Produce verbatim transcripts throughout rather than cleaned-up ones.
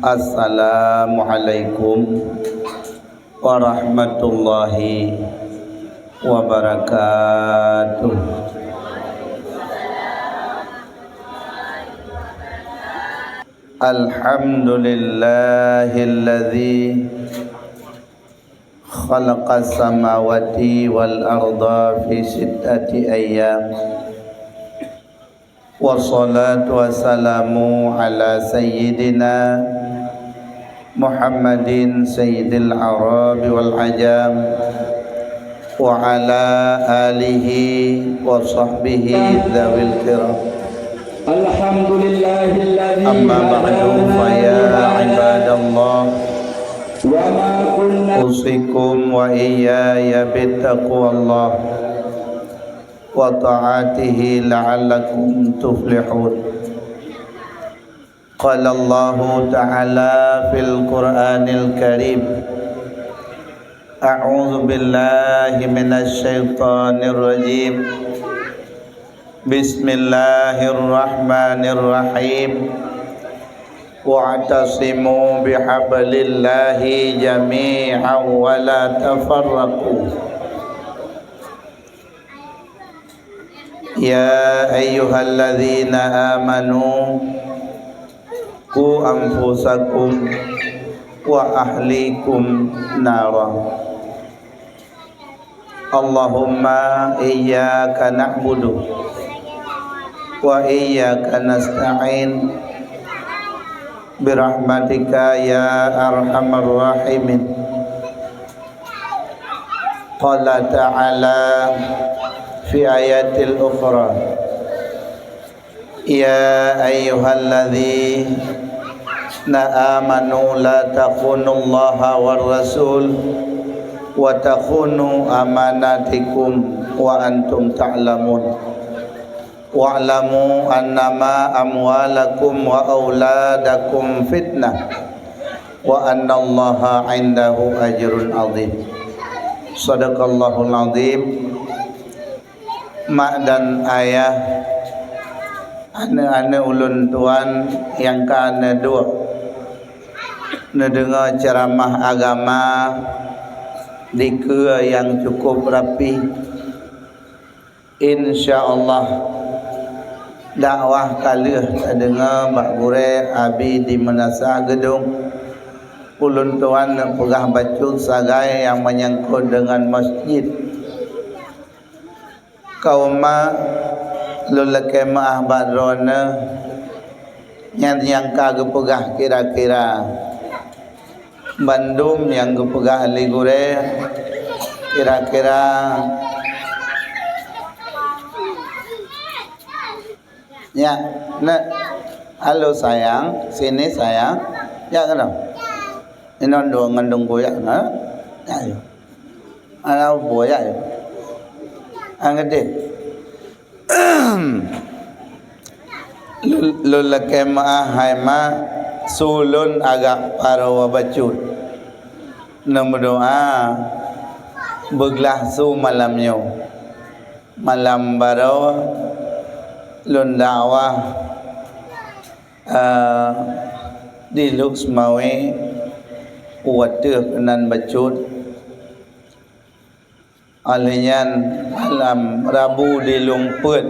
Assalamualaikum warahmatullahi wabarakatuh. Alhamdulillahilladzi khalaqas samawati wal arda fi sittati ayyam. Wassalatu wassalamu ala sayyidina Muhammadin sayyidil arabi wal ajam, wa ala alihi wa sahbihi dzawil kiram. Alhamdulillahilladzi Amma ba'du, hadana fa ya lima ibadallah, wa ma kunna usikum wa iyaya bittaqwallah wa ta'atihi la'allakum tuflihun. Qala Allahu ta'ala fil Qur'anil Karim, A'udzu billahi minasy syaithanir rajim. Bismillahirrahmanirrahim. Wa'tasimu bihablillahi jami'an wa la tafarraqu. Ya ayyuhalladzina amanu, qu anfusakum wa ahlikum nara. Allahumma iyyaka na'budu wa iyyaka nasta'in, birahmatika ya arhamar rahimin. Qala ta'ala fi ayatil ukhra, ya ayyuhalladzina amanu la takhunullaha war rasul wa takhunu amanatikum wa antum ta'lamun. Wa'lamu annama amwalakum wa auladakum fitnah, wa annallaha indahu ajrun azim. Sadaqallahul azim. Mak dan ayah, aneuk-aneuk ulôn tuan nyang ka neuduek neudeungoe ceuramah agama dikeue nyang cukup rapi. Insya Allah, dakwah ka lheueh tadeungoe bak gurée Abi di Meunasah Geudong. Ulôn tuan neupeugah bacut sagai nyang meunyangkot deungon masjid. Kawöm ma, lôn lakée meuáh bak droeneuh, nyan nyang ka geupeugah kira-kira. Bandum nyang geupeugah lé gurée kira-kira. Ya, nak. Halo sayang, sini sayang. Ya, keunoe. Inon dua ngandung kuyak, ha? Ya, ya. Ana buya, ya. Angeudeh. Lôn, lôn lakée meuáh hai ma, su lôn agak paroe bacut. Neumeudoá beuglah su malam nyoe. Malam baroe lôn dakwah, eh, di Lhokseumawe, watée keunan bacut. Óh lheueh nyan, malam Rabu di Lôn Peuet,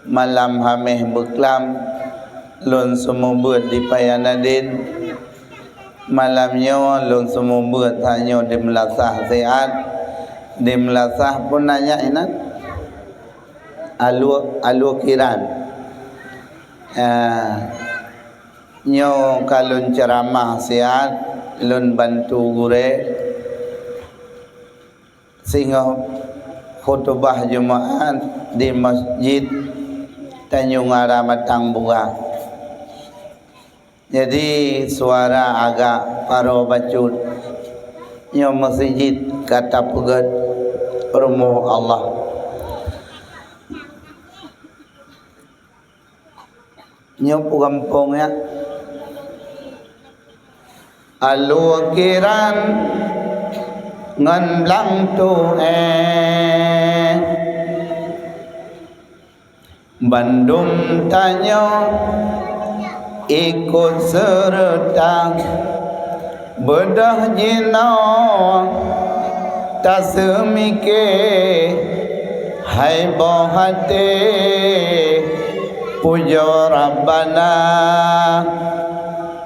malam Haméh beuklam lôn seumeubeuet di Paya Nadin. Malam nyoe lôn seumeubeuet tanyoe di Meulasah siat, di Meulasah pun na nyak inan. Alue, alue kiran. Ah, nyoe ka lôn ceuramah siat, lôn bantu gurée. Singoh khutubah Jumaat di Masjid Tanjong Ara Matang Buga. Jadi, suara agak paroe bacut. Nyoe meuseujid ka tapeugét rumoh Allah. Nyoe peugampông nyan. Alue kiran ngon blang tu'éh, bandum tanyoe Ikot seureuta beudôh jinoe taseumike, hai boh até pujoe Rabbana.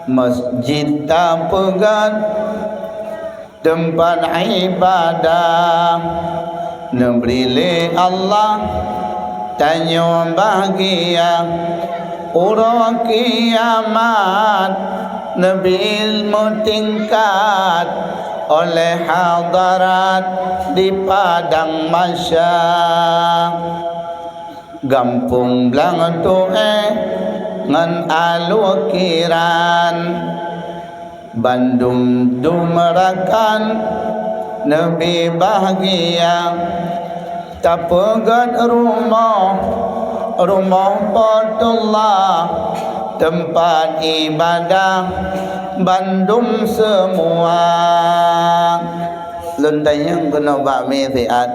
Masjid tapeugét teumpat iébadah, neubri lé Allah tanyoe bahgia. Uroe kiamat neubi meutingkat oleh hadarat di padang mahsyar. Gampông Blang Tuéh ngon Alue Kiran, bandum dum rakan neubi bahgia. Tapeugét rumoh, rumoh Baitullah, teumpat iébadah bandum seumua. Lôn tanyong keunoe bak mi siat.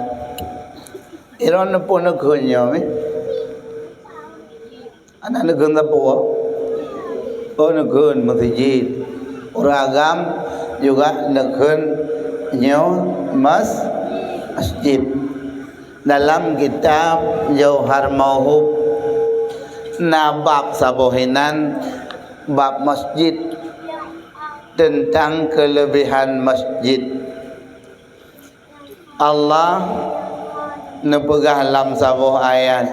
Droeneuh neupeu neukheun nyoe, eh? Hana neukheun sapeue? Oh, neukheun meuseujid. Ureuëng agam juga neukheun nyoe mas-, masjid. Dalam kitab Jauhar Mauhub na bab saboh inan, bab masjid, teuntang keuleubehan masjid. Allah neupeugah lam saboh ayat,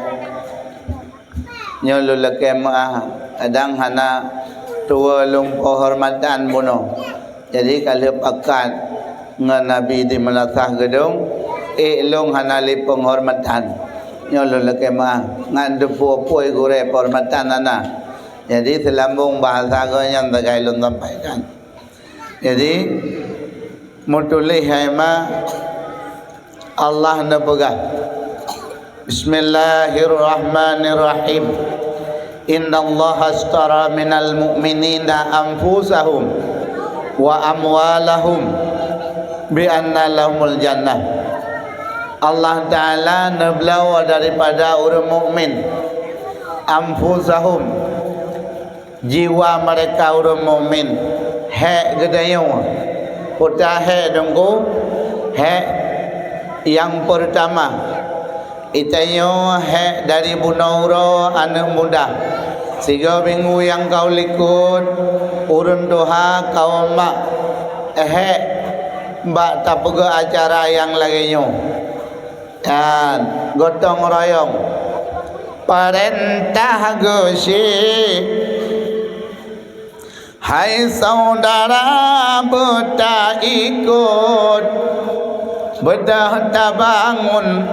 nyoe lôn lakée meuáh, kadang hana tuwoe lôn peuhormatan bunoe. Jadi, ka lheueh pakat ngon Nabi di Meulasah Geudong, ék lôn hana lé peunghormatan. Nyoe lôn lakée meuáh, ngon teupeue-peue gurée peuhormatan hana. Jadi, seulambông bahasa geuh nyan sagai lôn sampaikan. Jadi, meutuléh hai ma Allah neupeugah, "Bismillahirrahmanirrahim. Innallaha ashtara minal mu'minina anfusahum wa amwalahum bi anna lahumul jannah." Allah Ta'ala neubloe daripada ureuëng mukmin anfusahum, jiwa mereka ureuëng mukmin, hék geutanyoe. Peue ta hék Teungku? Hék nyang peurtama, geutanyoe hék dari bunoe uroe aneuëk muda, sigoe bingu nyang ka u likot, ureuëng tuha, kaum mak, hék bak tapeugét acara nyang lagée nyoe. Dan gotong royong, peurintah geuchik. Hai syedara beutaikot, beudôh tabangun,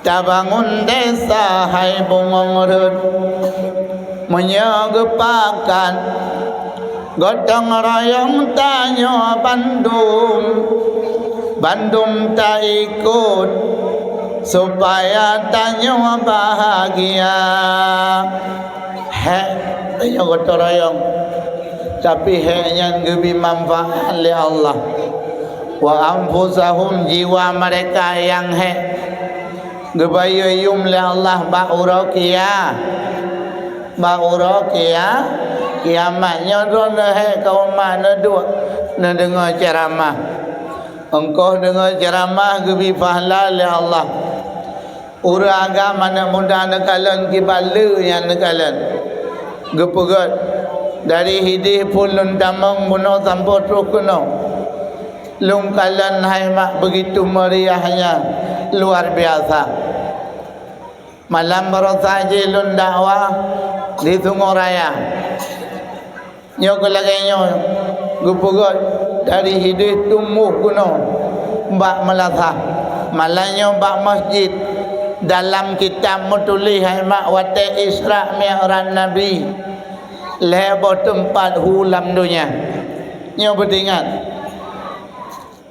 tabangun desa hai bungong rot. Meunyoe geupakat, gotong royong tanyoe bandum, bandum taikot, supaya tanyoe bahagia. Hék tanyoe gotong royong, tapi hék nyan geubri manfaat lé Allah. Wa anfusahum, jiwa mereka nyang hék. Geubayeue yum lé Allah bak uroe kia-, bak uroe kia-, kiamat. Nyoe droeneuh hék ka umat neuduek neudeungoe ceuramah. Eungkoh deungoe ceuramah geubri pahala lé Allah. Ureuëng agam aneuëk muda neukalon kiban le nyang neukalon. Geupeugét, dari hideh phon lôn tamong bunoe sampoe troh keunoe. Lôn kalon hai mak begitu meriahnya, luar biasa. Malam baroesa jih lôn dakwah di Sungai Raya. Nyoe keuh lagée nyoe geupeugét dari hideh tumuh keunoe bak meulasah. Malam nyoe bak masjid, dalam kitab meutuléh hai mak watée Isra Mi'raj Nabi. Lhée boh teumpat hu lam donya. Nyoe beutingat.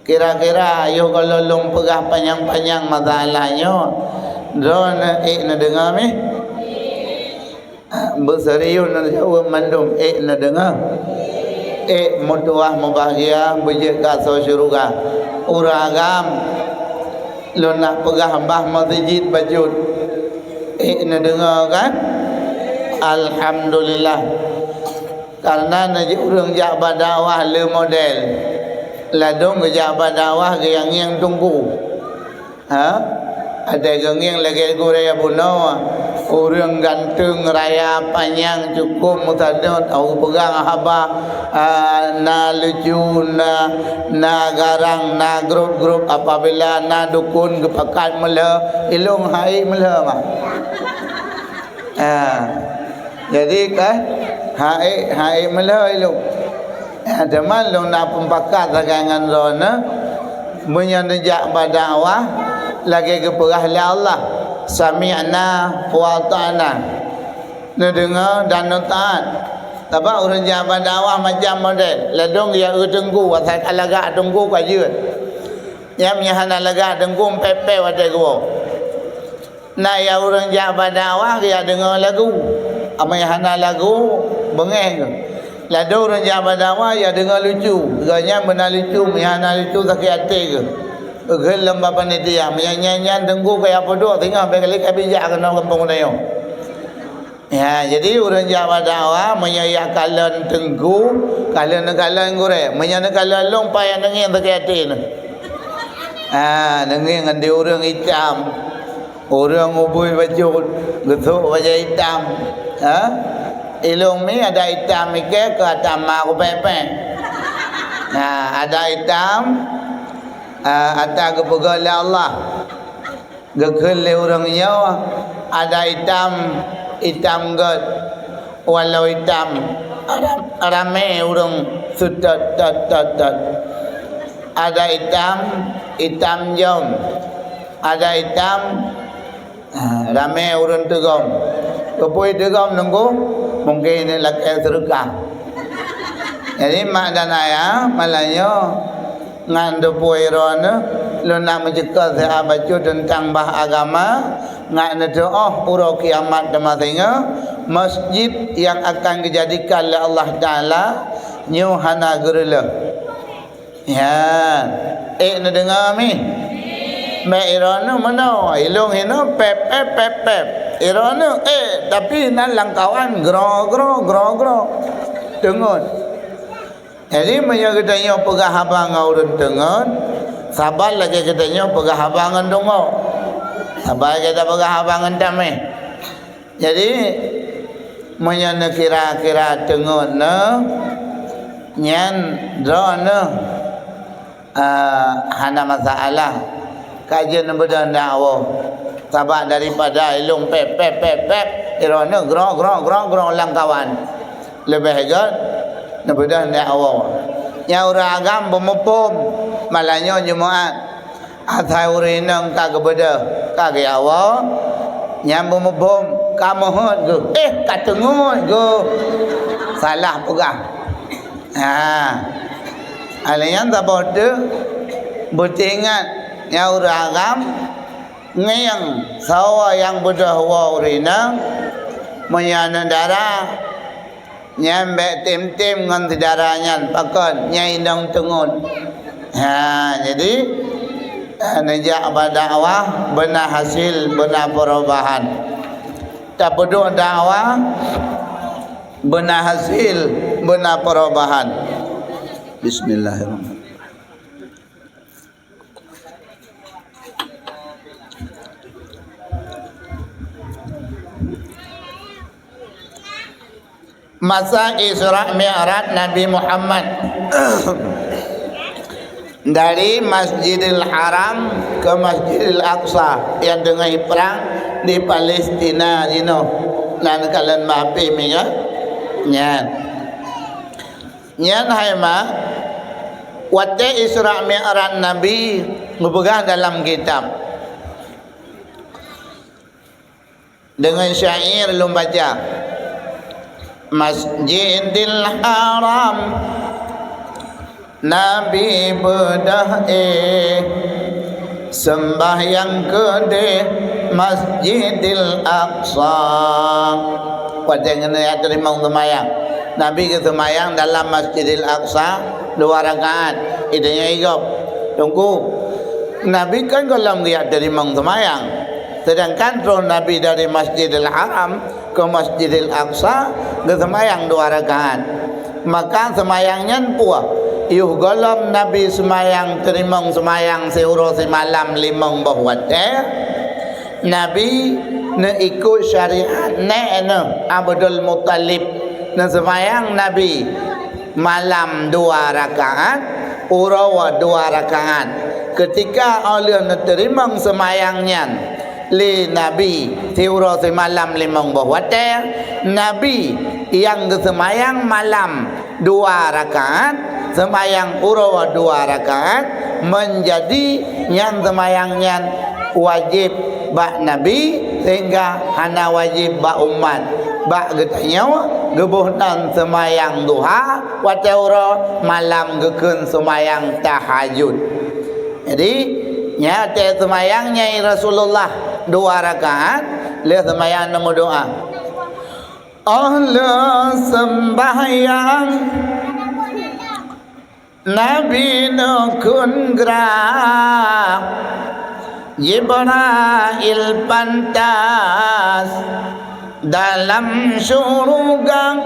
Kira-kira yoh kalau lôn peugah panyang-panyang masalah nyoe, droeneuh ék neudeungoe mih? Beuserius neujaweueb mandum, ék neudeungoe? Ék meutuwah mubahgia beujeuet keu asoe syeuruga? Ureuëng agam, lôn nak peugah bah meuseujid bacut. Ék neudeungoe kan? Alhamdulillah. Karena na ureuëng jak bak dakwah le model. Ladôm geujak bak dakwah geuyangieng teungku. Ha? Ada geungieng lagée gurée bunoe, ureuëng ganteng, raya, panyang, cukup meusadot, au peugah haba, ah, na lucu, na, na garang, na grup-grup, apabila na dukun geupakat meulhö, ilong hai meulhö mah. Ah. Jadi kan, hai, hai meulhö ilong. Ya, teuma lôn na peumpakat sagai ngon droeneuh, meunyoe neujak bak dakwah, lagée geupeugah lé Allah, "Sami'na wa ata'na." Neudeungoe dan neutaát. Sabab ureuëng jak bak dakwah macam model, ladôm ya eu teungku, asai ka lagak teungku ka jeuet. Nyang hana lagak teungku pép-pép watée geuwoe. Na ya ureuëng jak bak dakwah, ya deungoe lagu. Amai hana lagu, beungéh geuh. Ladôm ureuëng jak bak dakwah, ya deungoe lucu. Gobnyan beuna lucu, meuhana lucu sakét até geuh. Geuh lom bak panitia, meunyan nyan teungku kaya peuduek singoh bék kali ka bijak keunoe gampông tanyoe. Ya, jadi ureuëng jak bak dakwah, meunyoe ya kalon teungku, kalon-kalon gurée. Meunyoe neukalon lôn, payah neungieng sakét até neuh. Ha, neungieng ngon di ureuëng itam. Ureuëng ubui bacut, geusok bajée itam. Ha? Ilong mi ada itam ikée keu ata ma kupék-pék. Ha, ada itam, ha, ata geupeugah lé Allah. Geukheun lé ureuëng nyoe, ada itam, itam gét. Walau itam, ram-, ramé ureuëng seutot, tot, tot, tot. Ada itam, itam jom. Ada itam, ah, ramé ureuëng teugom. Keupeue teugom nunggu? Mungken ini lakée seureukah. Jadi, mak dan ayah, malam nyoe, ngon teupeue droeneuh, lôn nak meuceukeue siat bacut teuntang bah agama, ngon neuteuoh uroe kiamat teuma singoh, masjid nyang akan geujadikan lé Allah Taala nyoe hana geureuleuh. Ya, ék neudeungoe mi? Bék iroeneuh meunoe, ilong hinoe pép, pép, pép, pép. Iroeneuh ék, tapi nan lam kawan gro, gro, gro, gro. Teungeut. Jadi, meunyoe geutanyoe peugah haba ngon ureuëng teungeut, saban lagée geutanyoe peugah haba ngon deungoe. Saban lagée tapeugah haba ngon tameh. Jadi, meunyoe neukira-kira teungeut neuh, nyan droeneuh, eh, hana masalah. Ka jeuet neubeudôh ndak woe. Sabab daripada ilong pép, pép, pép, pép, droeneuh gro, gro, gro, gro lam kawan. Leubeh gét neubeudôh ndak woe. Nyang ureuëng agam beumuphom malam nyoe Jumaat. Asai ureuëng inong ka geubeudôh, ka geuyawoe, nyang beumuphom ka meuheuet geuh. Eh, ka teungeut geuh. Salah peugah. Ha. Alèh nyan saboh teuk beuteuingat nyang ureuëng agam ngieng sawoe nyang beudôh woe ureuëng inong, meunyoe aneuëk dara, nyan bék tem-tem ngon syedara nyan, pakon nyang inong teungeut. Ha, jadi, eh, neujak bak dakwah beuna hasil, beuna perubahan. Tapeuduek dakwah beuna hasil, beuna perubahan. Bismillahirrahmanirrahim. Masa Isra Mi'raj Nabi Muhammad dari Masjidil Haram ke Masjidil Aqsa yang tengah perang di Palestina jinoe, nan kalon mapi mi nyan. Nyan hai mak, watée Isra Mi'raj Nabi geupeugah dalam kitab. Deungon syair lôn baca, Masjidil Haram Nabi beudôh éh, seumbahyang keudeh Masjidil Aqsa. Watée ngon neujak teurimong seumayang, Nabi geuseumayang dalam Masjidil Aqsa dua rakaat. Iteunyok igop, Teungku, Nabi kan gohlom geujak teurimong seumayang. Sedangkan troh Nabi dari Masjidil Haram, keu Masjidil Aqsa, geuseumayang dua rakaat. Maka seumayang nyan puih. Yoh gohlom Nabi seumayang, teurimong seumayang siuroe simalam limong boh watée, Nabi neuikot syariat nék neuh Abdul Muthalib. Neuseumayang Nabi malam dua rakaat, uroe dua rakaat. Keutika óh lheueh neuteurimong seumayang nyan lé Nabi siuroe simalam limong boh watée, Nabi nyang geuseumayang malam dua rakaat, seumayang uroe dua rakaat, meunjadi nyan seumayang nyan wajéb bak Nabi, sehingga hana wajéb bak umat. Bak geutanyoe geuboh nan seumayang duha watée uroe, malam geukheun seumayang tahajud. Jadi, nyan watée seumayang nyai Rasulullah dua rakaat, lheueh seumayang neumeudoá. Óh lheueh seumbahyang, Nabi neukheun grah, Jibrail pantas dalam syeuruga.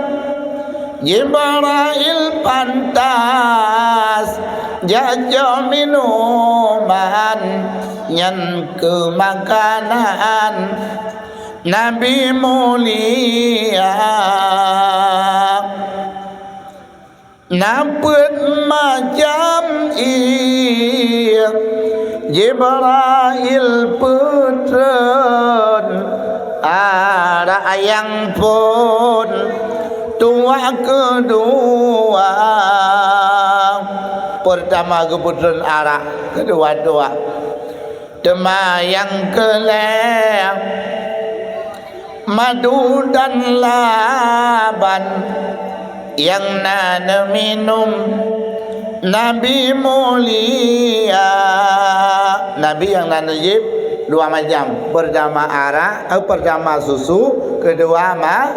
Jibrail pantas jak jok minuman, nyan keu makanan Nabi mulia. Na peuet macam ié Jibrail peutreun, arak nyang phon tuak keudua. Peurtama geupeutreun arak, keudua tuak. Teuma nyang keulhèe madu dan laban nyang na neuminum Nabi mulia. Nabi nyang na neujieb dua macam, peurtama arak, eh, peurtama susu, keudua ma-,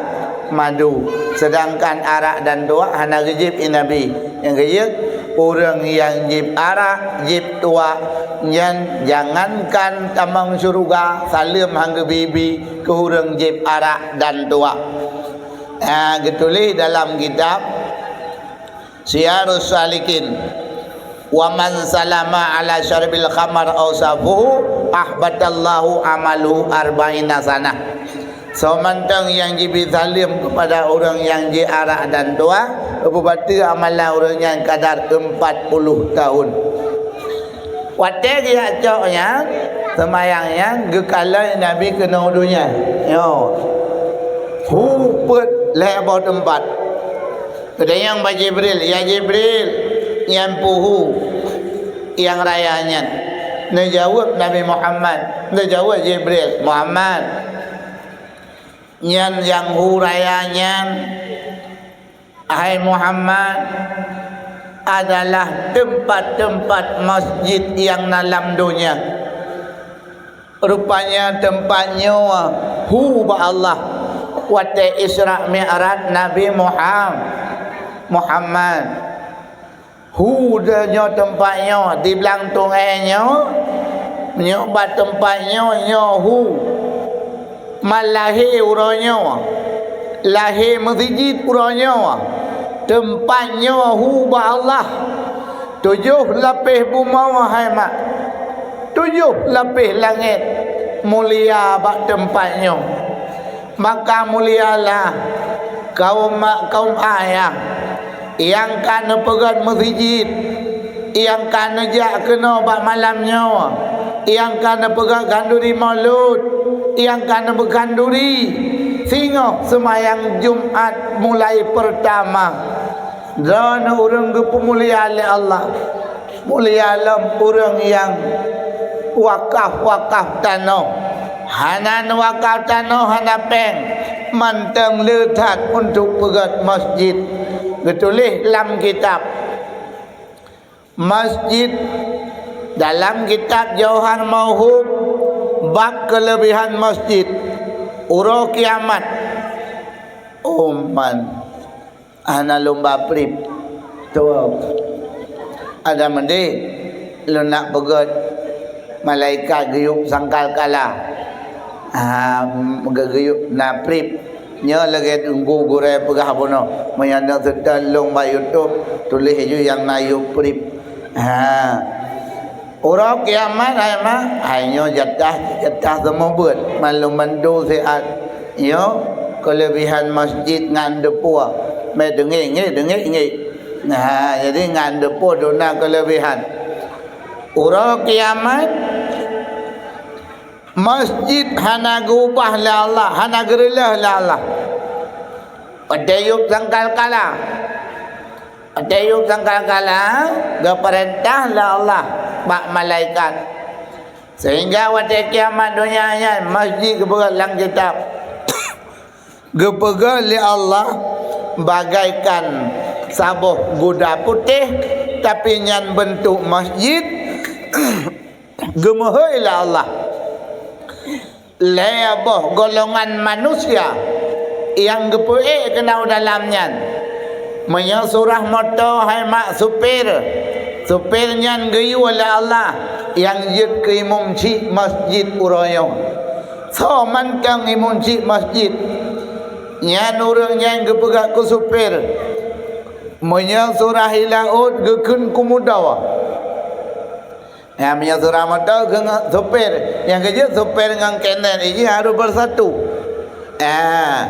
madu. Seudangkan arak dan tuak hana geujieb lé Nabi. Nyang keujeuet, ureuëng nyang jieb arak, jieb tuak, nyan jangankan tamong syeuruga, saleuem han geubi-bi keu ureuëng jieb arak dan tuak. Ah, geutuléh dalam kitab Siyarus Salikin, "Wa man salama ala syarbil khamar aw safuhu, ahbatallahu amaluhu arba'ina sanah." Soe mantong nyang jibi saleuem keupada ureuëng nyang jieb arak dan tuak, beubateue amalan ureuëng nyan kadar empat puluh tahun. Watée geujak cok nyan, seumayang nyan geukalon Nabi keunoe donya. Nyoe. Hu peuet lhée boh teumpat. Geutanyong bak Jibril, "Ya Jibril, nyan peue hu nyang raya nyan?" Neujaweueb Nabi Muhammad, neujaweueb Jibril, "Muhammad, nyan nyang hu raya nyan, hai Muhammad, adalah teumpat-teumpat masjid nyang na lam donya." Rupanya teumpat nyoe hu bak Allah watée Isra Mi'raj Nabi Muham-, Muhammad. Hu donya teumpat nyoe di blang tungée nyoe, nyoe bak teumpat nyoe, nyoe hu. Man lahé uroe nyoe, lahé meuseujid uroe nyoe, teumpat nyoe hu bak Allah. Tujoh lapéh bumoe hai mak, tujoh lapéh langét mulia bak teumpat nyoe. Maka mulialah kaum mak, kaum ayah nyang ka neupeugét meuseujid, nyang ka neujak keunoe bak malam nyoe, nyang ka neupeugét khanduri Maulud, nyang ka neupeugét khanduri singoh seumayang Jumat mulai peurtama. Droeneuh ureuëng geupeumulia lé Allah. Mulia lom ureuëng nyang wakaf-wakaf tanoh. Hana neuwakaf tanoh, hana péng, mantong le that untuk peugét masjid. Geutuléh lam kitab masjid, dalam kitab Jauhar Mauhub, bab keuleubehan masjid uroe kiamat. Oh man. Hana lôn ba prip. Tuwoe. Ada meudeh lôn nak peugét malaikat geuyueb sangkakala. Ah, geuyueb na prip. Nyoe lagée Teungku Gurée peugah bunoe, meunyoe na seutôt lôn bak YouTube, tuléh ju nyang na yub prip. Ha. Uroe kiamat hai mak, hai nyoe jatah, jatah seumeubeuet, malum bantu siat. Nyoe keulebihan masjid ngon deupô. Mé deungiek-ngiek, deungiek-ngiek. Nah, jadi ngon deupô duna keulebihan. Uroe kiamat, masjid hana geuubah lé Allah, hana geureuleuh lé Allah. Watée yub sangkakala, watée yub sangkakala geupeurintah lé Allah bak malaikat, sehingga watée kiamat donya nyan masjid geupeugah lam kitab. Geupeugah lé Allah bagaikan saboh guda putéh, tapi nyan beuntuk masjid geumeuhôi lé Allah. Lhée boh golongan manusia nyang geupeuék keunoe dalam nyan. Meunyoe surah moto hai mak supir, supir nyan geuyue lé Allah nyang jeuet keu imum chik masjid uroe nyoe. Soe mantong imum chik masjid? Nyan ureuëng nyang geupeugah keu supir, meunyoe surah i laôt geukheun keu muda. Ya, meunyoe surah moto keu supir, nyang keujeuet supir ngon kenen iji harus bersatu. Ah,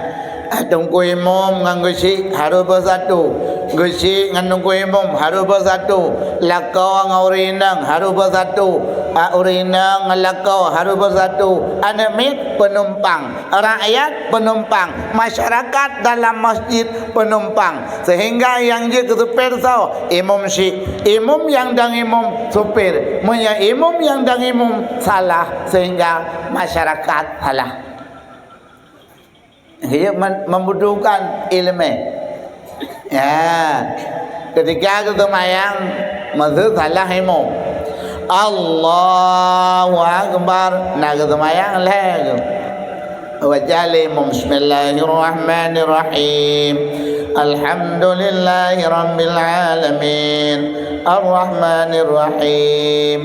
teungku imum ngon geuchik harus beusatu. Geuchik ngon teungku imum harus beusatu. Lakoe ngon ureueng inong harus beusatu. Ah, ureueng inong ngon lakoe harus beusatu. Aneuk miet peunumpang, rakyat peunumpang, masyarakat dalam masjid peunumpang. Sehingga nyang jeuet keu supir soe? Imum chik. Imum nyang dong imum supir. Meunyoe imum nyang dong imum salah, sehingga masyarakat salah. Hidup mem-, membutuhkan ilmu. Ya. Ketika geuseumayang, maksud salah imum. Allahu Akbar. Na geuseumayang lhée tu. Baca lé imum, "Bismillahirrahmanirrahim. Alhamdulillahirabbil alamin. Arrahmanirrahim.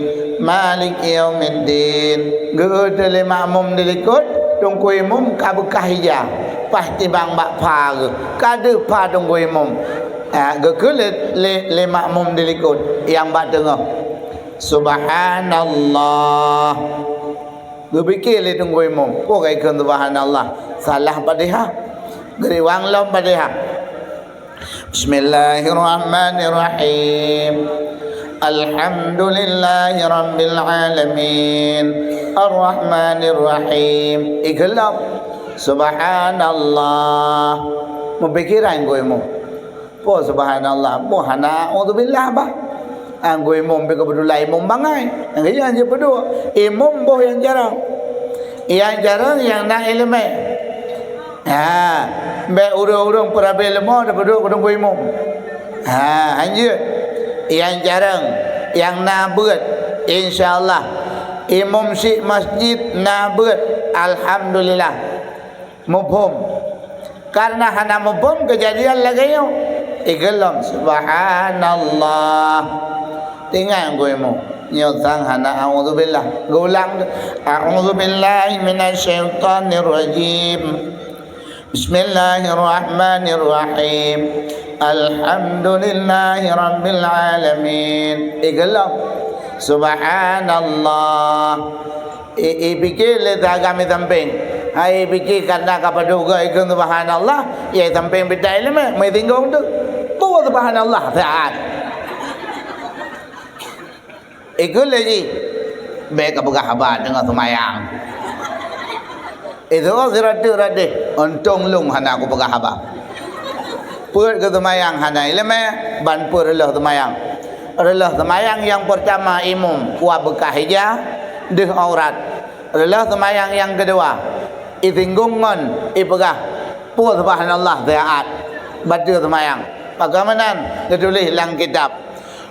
Maliki yaumiddin." Geuôt lé makmum di likot, teungku imum ka beukah ija, paih tibang bak pha geuh, ka deuh pha teungku imum. Ah, geukheun lé, lé, lé makmum di likot nyang bak teungoh, "Subhanallah." Geupike lé teungku imum, "Peue ka ikheun subhanallah? Salah Fatihah." Geuriwang lom Fatihah. "Bismillahirrahmanirrahim. Alhamdulillahirabbil alamin. Arrahmanirrahim." Ikheun lom, "Subhanallah." Meupikiran teungku imum. Peue subhanallah, peue hana auzubillah bah. Teungku imum pih keubeutulan imum bangai. Nyang keu nyan jeuet peuduek. Imum boh nyang jarang. Nyang jarang nyang na iéleumé. Ha, bék ureueng-ureueng peurabé leumo tapeuduek keu teungku imum. Ha, hanjeuet. Nyang jarang, nyang na beuet, insya Allah. Imum chik masjid na beuet, alhamdulillah. Muphom. Karena hana muphom keujadian lagée nyoe. Ikheun lom, "Subhanallah." Tinggai teungku imum. Nyoe sang hana auzubillah. Geulang, "A'udzubillahi minasyaitonirrajim. Bismillahirrahmanirrahim. Alhamdulillahirabbil alamin." Ikheun lom, "Subhanallah." I, ipike lé si agam i sampéng. Hai ipike karena ka padub goe ikheun subhanallah, ya i sampéng pih that iéleumé, meusinggong tu. Peue subhanallah siat. Ikheun lé jih, bék ka peugah haba teungoh seumayang. Itu sidroe teuk radeh, untông lôn hana kupeugah haba. Peuet geuseumayang hana iéleumé, ban peuet reuloh seumayang. Reuloh seumayang nyang peurtama imum, wa beukah ija, deuh aurat. Reuloh seumayang nyang keudua, isinggong ngon ipeugah, "Peue subhanallah siat." Bateue seumayang. Pakon meunan geutuléh lam kitab,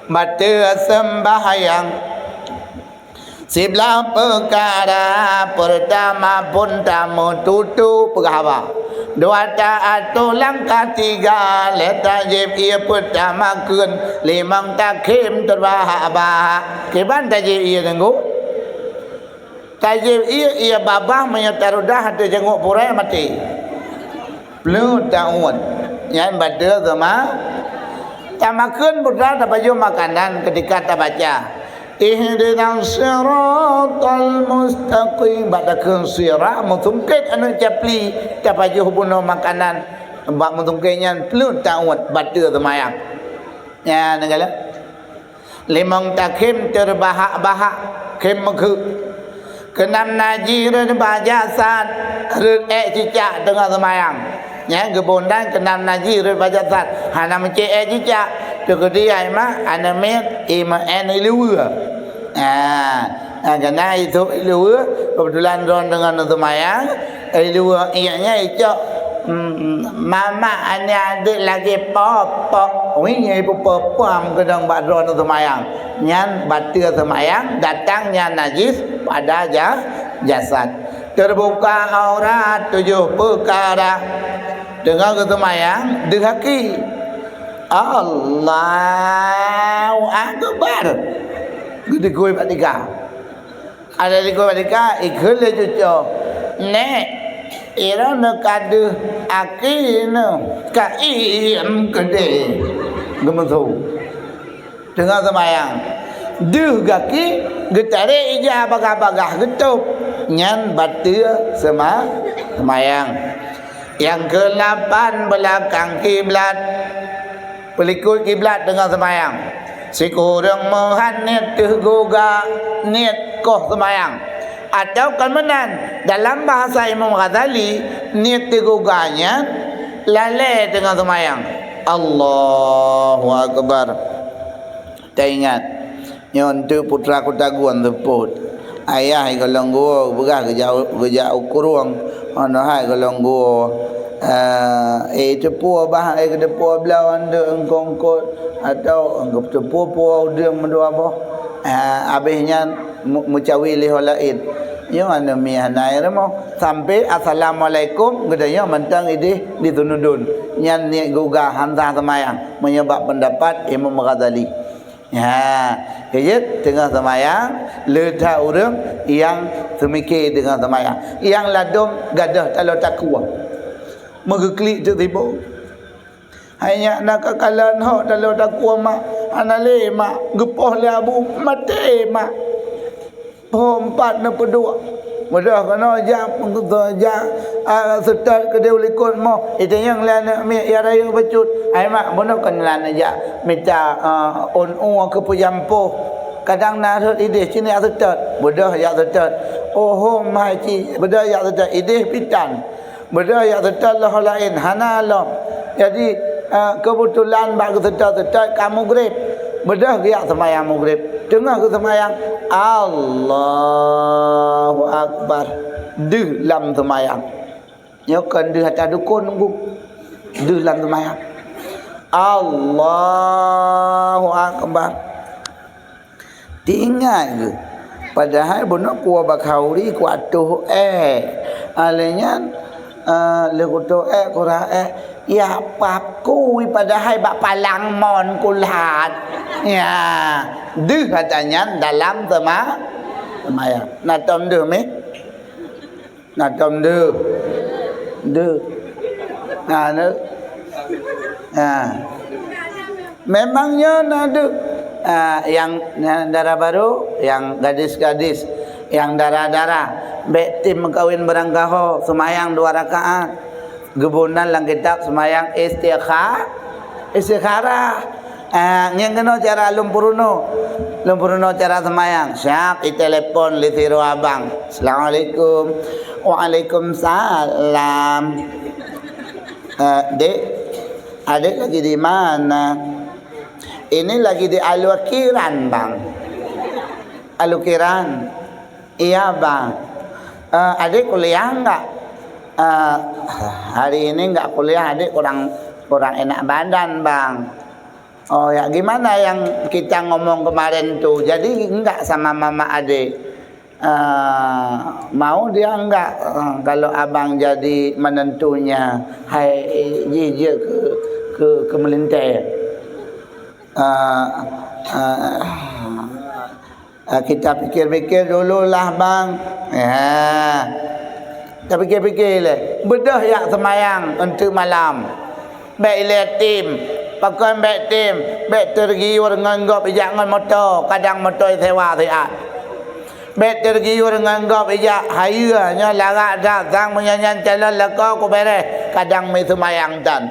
bateue seumbahyang. Siblaih peukara, peurtama phon tameututoe peugah haba. Dua ta atôh langkah tiga, lhée tajieb ié peutama kheun, limong takhém teubahak-bahak. Kiban tajieb ié teungku? Tajieb ié, ié babah meunyoe tarudah ateueh jangok purée maté. Pluet taun. Nyan bateue seuma-, tamakheun putra tapajoh makanan ketika tabaca, "Ihdinas siratal mustaqim." Bak takheun sirat, meusungkét aneuk capli, tapajoh bunoe makanan. Bak meusungkét nyan pluet taun bateue seumayang. Nyan, neukalon. Limong takhém teubahak-bahak, khém meugeuk. Keunam najih rhot bak jasad, rhot ék cicak teungoh seumayang. Nyan geuboh nan keunam najih rhot bak jasad, hana meucék ék cicak. Teukeudi ai mak, aneuk miet, imeu'en iluweue. Ha, ha, keunan isôk iluweue, keubeutulan droen teungoh neuseumayang, iluweue iék nyan icok, mm, mamak aneuk adeuek lagèe popok. Wih, ipeupeue-peue keudong bak droeneuh seumayang. Nyan bateue seumayang, datangnya najis pada ja-, jasad. Terbuka aurat tujuh peukara. Teungoh geuseumayang, deuh gaki. Allahu Akbar. Geudeugui bak tika. Ada di keluarga, ikheun lé cuco, "Nék, droeneuh ka deuh aki neuh, ka iem keudéh." Geumeusu. Teungoh seumayang. Deuh gaki, geutarek ija bagah-bagah geutôb. Nyan bateue seuma-, seumayang. Nyang keulapan, beulakang kiblat. Peulikot kiblat teungoh seumayang. Sikureueng meuhan niet teuh guga, niet koh seumayang. Atawa kon meunan, dalam bahasa Imam Ghazali, niet teuh guga nyan lalée teungoh seumayang. Allahu Akbar. Taingat, nyoe eunteuk putra Kutagun seupôt. Ayah i golom geuwoe, peugah geujak, geujak u krueng. Hana hai golom geuwoe. Eh, eh, teupeue bah, eh, teupeue bloe andeuk eungkôt-eungkôt, atawa eungkôt teupeue-peue udeueng meudua boh. Eh, abéh nyan meu-, meucawi lé ho laén. Nyoe aneuk miet hana i rumoh. Sampai assalamualaikum, geutanyoe mantong idéh di sunudon. Nyan niet guga han sah seumayang, meunyoe bak peundapat Imam Ghazali. Ha, keu jeuet teungoh seumayang, le that ureuëng nyang seumiké teungoh seumayang. Nyang ladôm gadôh taloe takue. Meugeuklik teuk sibôk. Hai nyak na ka kalon hok taloe takue mak, hana lé mak, geupoh lé abu, maté mak. Poh empat neupeuduek. Mudah keunoe jak, jak, ah, seutôt keudéh u likot moh. Itanyong lé aneuk miet, "Ya rayeuk bacut." "Hai mak, bunoe keuneuk jak mita, ah, ôn ueh keu peujampoh. Kadang na rhot idéh, ci neujak seutôt." Beudôh jak seutôt. "Oh, hom hai ci, beudôh jak seutôt. Idéh pih tan." Beudôh jak seutôt lom ho laén, hana lom. Jadi, eh, keubeutulan bak geuseutôt-seutôt ka mugreb. Beudôh geujak seumayang mugreb. Teungoh geuseumayang, Allahu Akbar. Deuh lam seumayang. Nyoe kon deuh ata dukon nunggu. Deuh lam seumayang. Allahu Akbar. Teuingat geuh, padahai bunoe kuwoe bak khauri kuatoh ék. Ah, lheueh nyan, eh, lheueh kutoh ék, kurah ék, ya paku, padahai bak palang mon kulat. Ya, deuh ata nyan dalam seuma-, seumayang. Na tom deuh meh? Na tom deuh. Deuh. Ha, deuh. Ha. Memang nyoe na deuh. Ha, nyang, nyang dara barô, nyang gadis-gadis, nyang dara-dara, bék tem meukawen beurangkaho, seumayang dua rakaat. Geuboh nan lam kitab seumayang istikha-, istikharah. Ah, ngieng keunoe cara lôn peurunoe. Lôn peurunoe cara seumayang. Siap itelepon lé sidroe abang. "Assalamualaikum." "Waalaikumsalam." "Eh, Dek, Adek lagi di mana?" "Ini lagi di Alukiran, Bang." "Alukiran?" "Iya, Bang." "Eh, Adek kuliah enggak?" "Eh, hari ini enggak kuliah, Adek kurang, kurang enak badan, Bang." "Oh ya, gimana yang kita ngomong kemarin tu? Jadi enggak sama mama Adek?" "Eh, mau dia enggak, eh, kalau Abang jadi menantunya?" Hai, jih jeuet keu, keu, keu meulintèe. Eh, eh, Ah, kita pikir-pikir dululah, Bang. Ya. Tapike-pike lé, beudôh jak seumayang eunteuk malam. Bék ilée tem, pakon bék tem, bék teugiur ngon gob ijak ngon moto, kadang moto isewa siat. Bék teugiur ngon gob ijak hayeue nyoe larak that sang meunyoe nyan calon lakoe kubeureh, kadang meuseumayang tan.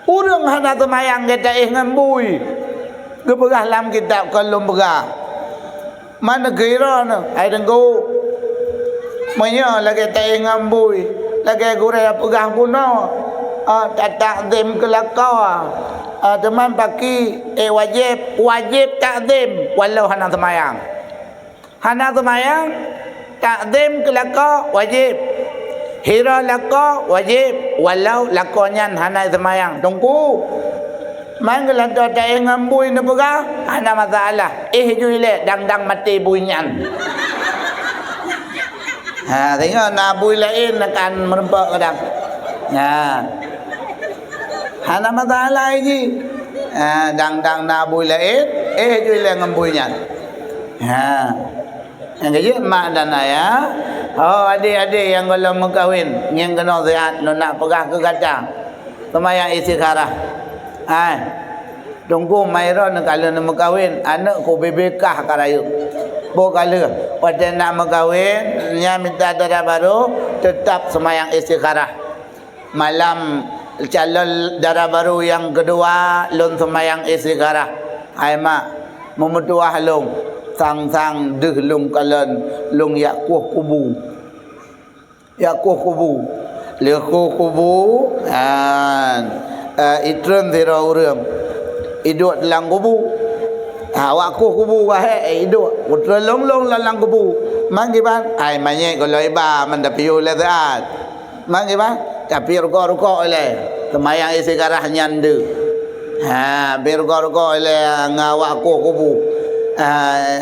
Ureuëng hana seumayang geuh taéh ngon bui. Geupeugah lam kitab kon lôn peugah. Man neukira nyoe, hai Teungku. Meunyoe lagée taéh ngon bui, lagée gurée peugah bunoe, ah, ta-, takzim keu lakoe, ah, teuma paki, eh, wajéb, wajéb takzim walau hana seumayang. Hana seumayang, takzim keu lakoe wajéb. Hira lakoe wajéb, walau lakoe nyan hana seumayang. Teungku, man geulantoe taéh ngon bui neupeugah, hana masalah. Éh ju ilée dang-dang maté bui nyan. Ha, singoh na bui laén akan meureumpok kadang. Ha. Hana masalah jih. Ha, dang-dang na bui laén, éh ju ilée ngon bui nyan. Ha. Nyang keujeuet mak dan ayah, ho adék-adék nyang gohlom meukawen, ngieng keunoe siat lôn nak peugah keu gata. Seumayang istikharah. Hai. Teungku, mai droeneuh ka lheueh neumeukawen, aneuëk ku bibé kah ka rayeuk. Boh ka lheueh, watée nak meukawen, nyan mita dara barô, teutab seumayang istikharah. Malam calon dara barô nyang keudua, lôn seumayang istikharah. Hai mak, meumeutuwah lôn, sang-sang deuh lôn kalon, lôn jak kueh kubu. Jak kueh kubu. Lheueh kueh kubu, an, eh, itreun sidroe ureuëng. Iduek lam kubu. Ha, awak kueh kubu wahé, eh, iduek. Kutreun lôn-lôn lam, lam kubu. Man kiban, ai manyét gohlom iba, man tapiôh lé siat. Man kiban, tapi rukok-rukok ilée. Seumayang istikharah nyan deuh. Ha, bi rukok-rukok ilée ngon awak kueh kubu. Ha,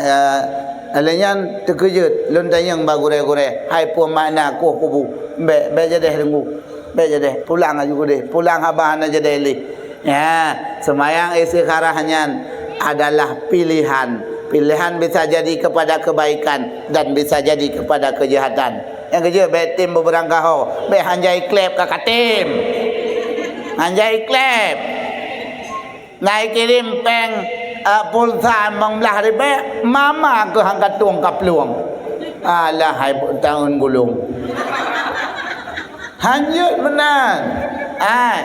ha, lheueh nyan teukeujeuet, lôn tanyong bak gurée-gurée, hai peue makna kueh kubu? Bék, bék jadeh deungoe. Bék jadeh, pulang aju keudeh. Pulang haba hana jadeh lé. Ya, seumayang istikharah nyan adalah pilihan. Pilihan bisa jadi kepada kebaikan dan bisa jadi kepada kejahatan. Nyang keujeuet bék tem beubeurangkaho, bék hanjai kleb ka katem. Hanjai kleb. Ngai kirém péng, eh, pulsa limong blaih ribée, mama keuh han ka tueng ka plueng. Alah hai taun gulong. Hanjeuet meunan. Ai,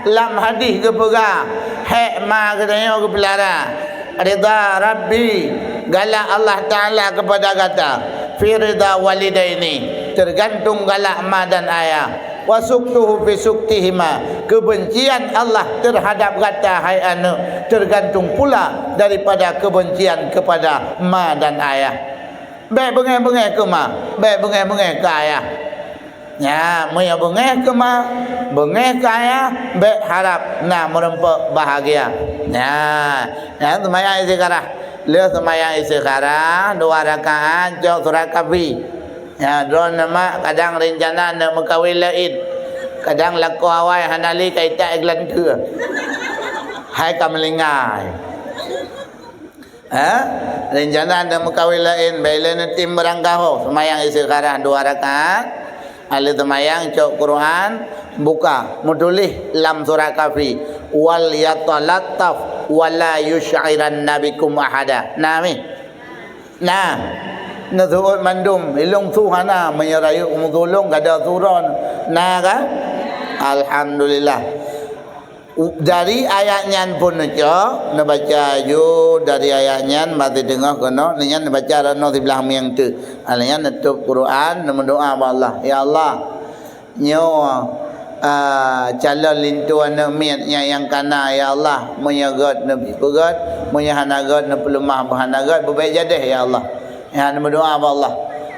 lam hadih geupeugah, hék ma geutanyoe geupeulara. Ridha Rabbi, galak Allah Taala kepada gata. Fi ridha walidaini, tergantung galak ma dan ayah. Wa sukhtuhu fi sukhtihima, kebencian Allah terhadap gata hai aneuëk, tergantung pula daripada kebencian kepada ma dan ayah. Bék beungéh-beungéh keu ma, bék beungéh-beungéh keu ayah. Nya, meunyoe beungéh keu ma, beungéh keu ayah, bék harab na meurumpok bahagia. Nya, nya seumayang istikharah. Lheueh seumayang istikharah, dua rakaat, cok surat Kahfi. Nya, droeneuh mak kadang reuncana neuk meukawen laén. Kadang lakoe awai hana lé ka itak geulanteue. Hai ka meulingai. Ha? Reuncana neuk meukawen laén, bék lé neutem beurangkaho, seumayang istikharah dua rakaat, lheueh seumayang cok Quran, buka, meutuléh lam surat Kahfi, "Wal yatalattaf wa la yusy'iranna bikum ahada." Na mih? Na. Neuseuôt mandum, ilong su hana, meunyoe rayeuk meutulông gada suron. Na kan? Alhamdulillah. U-, dari ayat nyan pun neucok, neubaca aju dari ayat nyan, bak siteungoh keunoe, nyan neubaca rot noe siblaih mieng teuk. Lheueh nyan neutôb Quran, neumeudoá bak Allah, "Ya Allah, nyoe, a, calon linto aneuëk miet nyang, nyang kana, ya Allah, meunyoe gét neubi beugét, meunyoe hana gét neupeuleumah beuhana gét, beubék jadeh, ya Allah." Nyan meudoá bak Allah.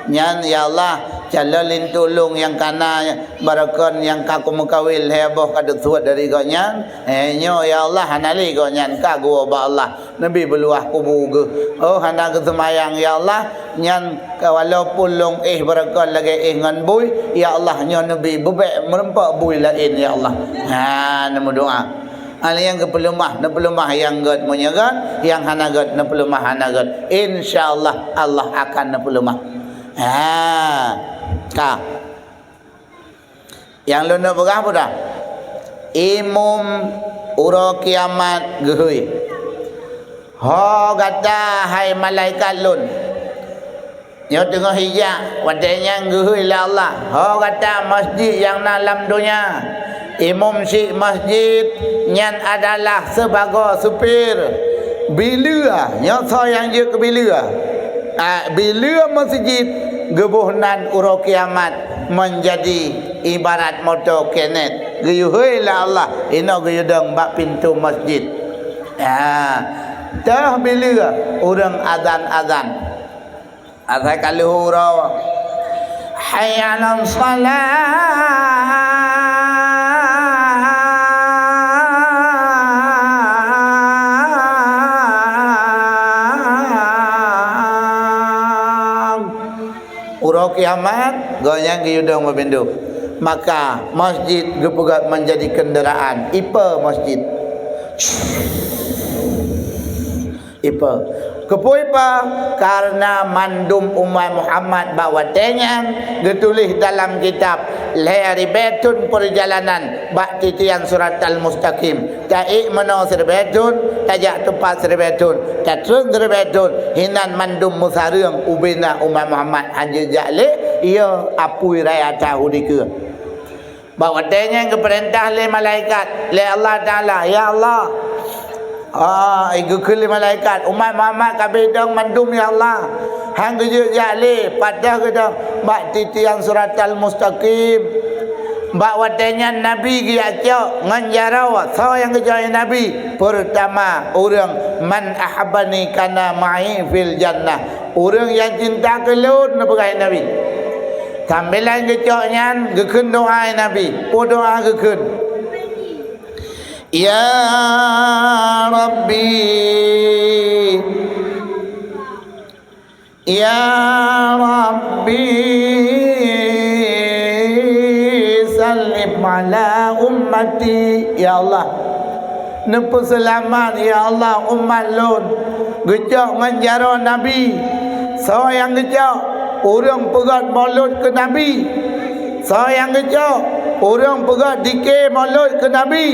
Nyan, "Ya Allah, calon linto lôn nyang kana baroekon nyang ka kumeukawen lhée boh ka teusuet dari gobnyan, eh, nyoe, ya Allah, hana lé gobnyan ka geuwoe bak Allah, neubi beuluwah kubu geuh. Oh, hana geuseumayang, ya Allah, nyan ka walaupun lôn éh baroekon lagée éh ngon bui, ya Allah, nyoe neubi beubék meurumpok bui laén, ya Allah." Ha, neumeudoá. Hana nyang geupeuleumah, neupeuleumah nyang gét meunyoe gét, nyang hana gét, neupeuleumah hana gét. Insya Allah, Allah akan neupeuleumah. Ha, ka. Nyang lôn neuk peugah peue dah? Imum uroe kiamat geuhôi. Ho gata hai malaikat lôn, nyoe teungoh ijak, watée nyan geuhôi lé Allah, ho gata masjid nyang na lam donya, imum syiek masjid nyan adalah sibagoe supir bileue, nyoe soe nyang jeuet keu bileue? Ah, bileue masjid geuboh nan uroe kiamat meunjadi ibarat moto kenet, geuyue hôi lé Allah, inoe geuyue dong bak pintoe masjid. Ah, teuh bileue ureuëng azan-azan. Asai ka lheueh uroe, "Hayya 'alas shalah." Uroe kiamat, gobnyan geuyue dong bak pintoe. Maka, masjid geupeugöt meunjadi keundaraan. Ipe masjid. Ipe. Keupeue ipe? Kareuna mandum umat Muhammad bak watée nyan geutuléh dalam kitab lhée ribée thon peurjalanan bak titian Siratal Mustaqim. Ta-ék meunoe siribée thon, tajak teumpat siribée thon, tatrön siribée thon, hinan mandum meusareueng ubena umat Muhammad hana jak lé, iya apui raya tahu dikeue. Bak watée nyan geupeurintah lé malaikat, lé Allah Taala, "Ya Allah," ah, geukheun lé malaikat, "umat Muhammad ka abéh dong mandum, ya Allah. Han geujeuet jak lé, pat teuh geudong bak titian Siratal Mustaqim." Bak watée nyan Nabi geujak cok ngon jaroe, soe nyang geucok lé Nabi? Peurtama, ureuëng, "Man ahabbani kana ma'i fil jannah." Ureuëng nyang cinta keu lôn, neupeugah Nabi. Sambilan geucok nyan, geukheun doá Nabi. Peue doá geukheun? Ya Rabbi, ya Rabbi, sallim ala ummati. Ya Allah, neupeuseulamat, ya Allah, umat lôn. Geucok ngon jaroe Nabi. Soe nyang geucok? Ureuëng peugöt mulod keu Nabi. Soe nyang geucok? Ureuëng peugöt dike mulod keu Nabi.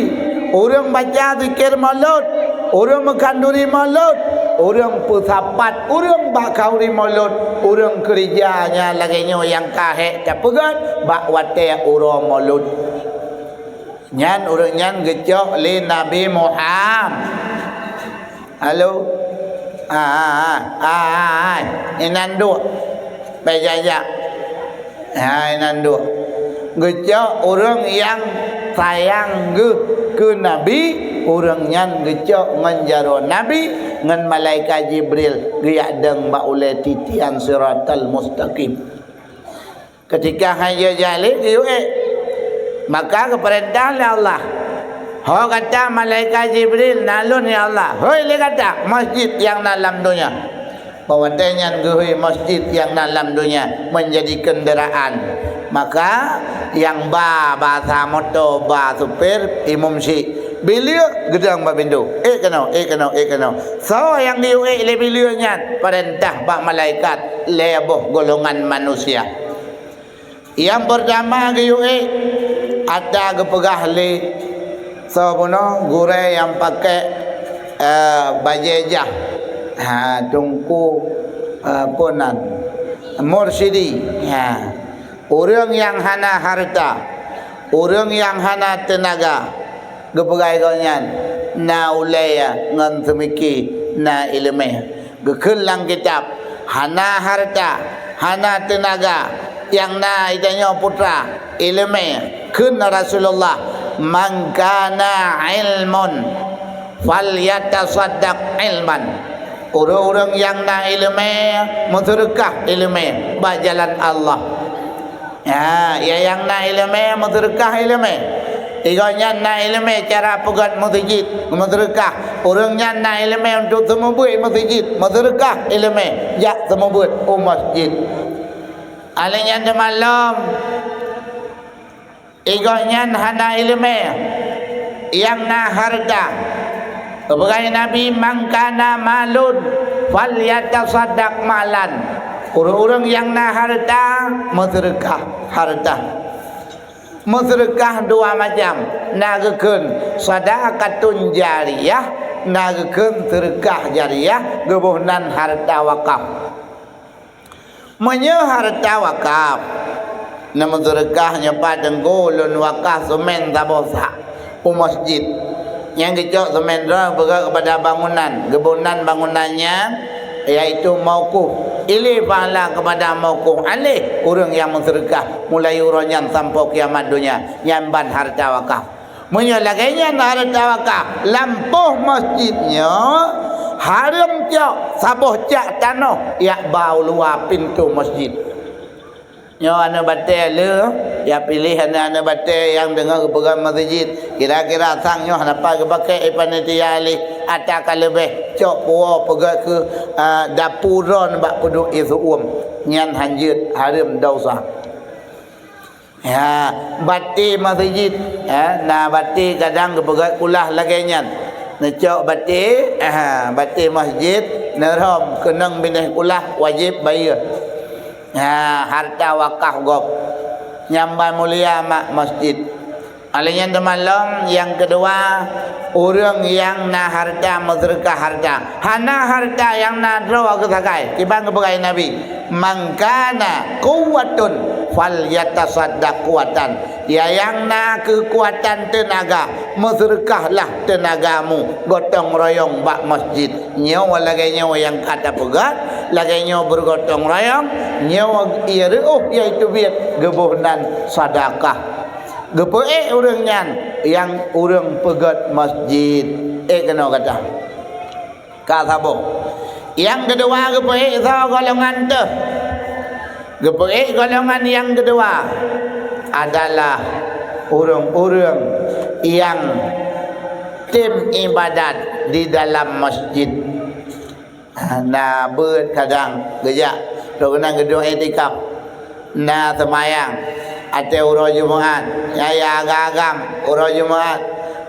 Ureuëng baca zikir mulod. Ureuëng meukhanduri mulod. Ureuëng peusapat ureuëng bak khanduri mulod. Ureuëng keurija nyang lagée nyoe nyang ka hék tapeugöt bak watée uroe mulod. Nyan ureuëng nyan geucok lé Nabi Muham-, halo? Ah, ah, ah, ah, ah. Inan duek. Bèk jak-jak. Ha, inan duek. Geucok ureuëng nyang sayang geuh keu Nabi, ureuëng nyan geucok ngon jaroe Nabi, ngon malaikat Jibril geujak dong bak ulée titian Siratal Mustaqim. Keutika han jijak lé geuyue ék, maka geupeurintah lé Allah, "Ho gata malaikat Jibril, na lôn ya Allah, hôi lé gata masjid nyang na lam donya." Bak watée nyan geuhôi masjid nyang na lam donya meunjadi keundaraan. Maka nyang ba, basa moto, ba supir, imum syiek. Bileue geudong bak pintoe. Ék keunoe, ék keunoe, ék keunoe. Soe nyang geuyue ék lé bileue nyan? Peurintah bak malaikat lhée boh golongan manusia. Nyang peurtama geuyue ék, ata geupeugah lé soe bunoe gurée nyang pakai, eh, bajée jah. Ha, teungku, eh, peue nan? Mursyidi. Ha. Ureuëng nyang hana hareuta, ureuëng nyang hana teunaga, geupeugah lé gobnyan, na ulée ngon seumiki, na iéleumé. Geukheun lam kitab, hana hareuta, hana teunaga, nyang na geutanyoe putra, iéleumé. Kheun Rasulullah, "Man kana ilmun falyatasaddaq ilman." Ureuëng-ureuëng nyang na iéleumé, meuseudeukah iéleumé bak jalan Allah. Ya, ya nyang na iéleumé meuseudeukah iéleumé. Gobnyan na iéleumé cara peugét meuseujid, meuseudeukah. Ureuëng nyan na iéleumé untuk seumeubeuet meuseujid, meuseudeukah iéleumé jak seumeubeuet u masjid. Alèh nyan teuma lom, gobnyan hana iéleumé, nyang na hareuta. Geupeugah Nabi, "Man kana malun falyatasaddaq malan." Ureuëng-ureuëng nyang na hareuta, meuseudeukah hareuta. Meuseudeukah dua macam, na geukheun sadaqatun jariyah, na geukheun seudeukah jariyah, geuboh nan hareuta wakaf. Meunyoe hareuta wakaf, na meuseudeukah nyoe pat teungku lôn wakaf seumén saboh sak u masjid. Nyang geucok seumén droe beugöt keupada bangunan, geuboh nan bangunan nyan, yaitu mauquf. Ilée pahala keupada mauquf aleh ureuëng nyang meuseudeukah mulai uroe nyan sampoe kiamat donya, nyan ban hareuta wakaf. Meunyoe lagée nyan hareuta wakaf, lampôh masjid nyoe hareuem cok saboh cak tanoh yak ba u luwa pintoe masjid. Nyoe aneuëk batée le, ya piléh aneuëk-aneuëk batée nyang deungoe geupeugah masjid. Kira-kira sang nyoe hana pat geupaké panitia lé, ata ka leubeh cok puwoe peugah keu, a, dapu droe bak peuduek ié seu-uem. Nyan hanjeuet hareuem desya. Ya, baté masjid, ya, na baté kadang geupeugah kulah lagée nyan. Neucok baté, aha, baté masjid, neurhom keunong binéh kulah wajéb bayeue. Ha, hareuta wakaf gob. Nyang ban mulia mak masjid. Alheuh nyan teuma lom nyang keudua, ureuëng nyang na hareuta meuseudeukah hareuta. Hana hareuta nyang na droe geusagai. Kiban geupeugah Nabi, "Man kana quwwatun falyatasaddaq quwwatan." Ya nyang na keukuatan teunaga, meuseudeukahlah teunagamu gotong royong bak masjid. Nyoe lagée nyoe nyang ka tapeugah, lagée nyoe beugotong royong, nyoe ié reuôh yaitu biet geuboh nan sadakah. Geupeuék ureuëng nyan nyang ureuëng peugét masjid. Ék keunoe gata. Ka saboh. Nyang keudua geupeuék soe golongan teuh. Geupeuék golongan nyang keudua adalah ureuëng-ureuëng nyang tem iébadat di dalam masjid. Na beuet kadang geujak, droe geunan geuduek iktikaf. Na seumayang watée uroe Jumat, nyang agam-agam uroe Jumat,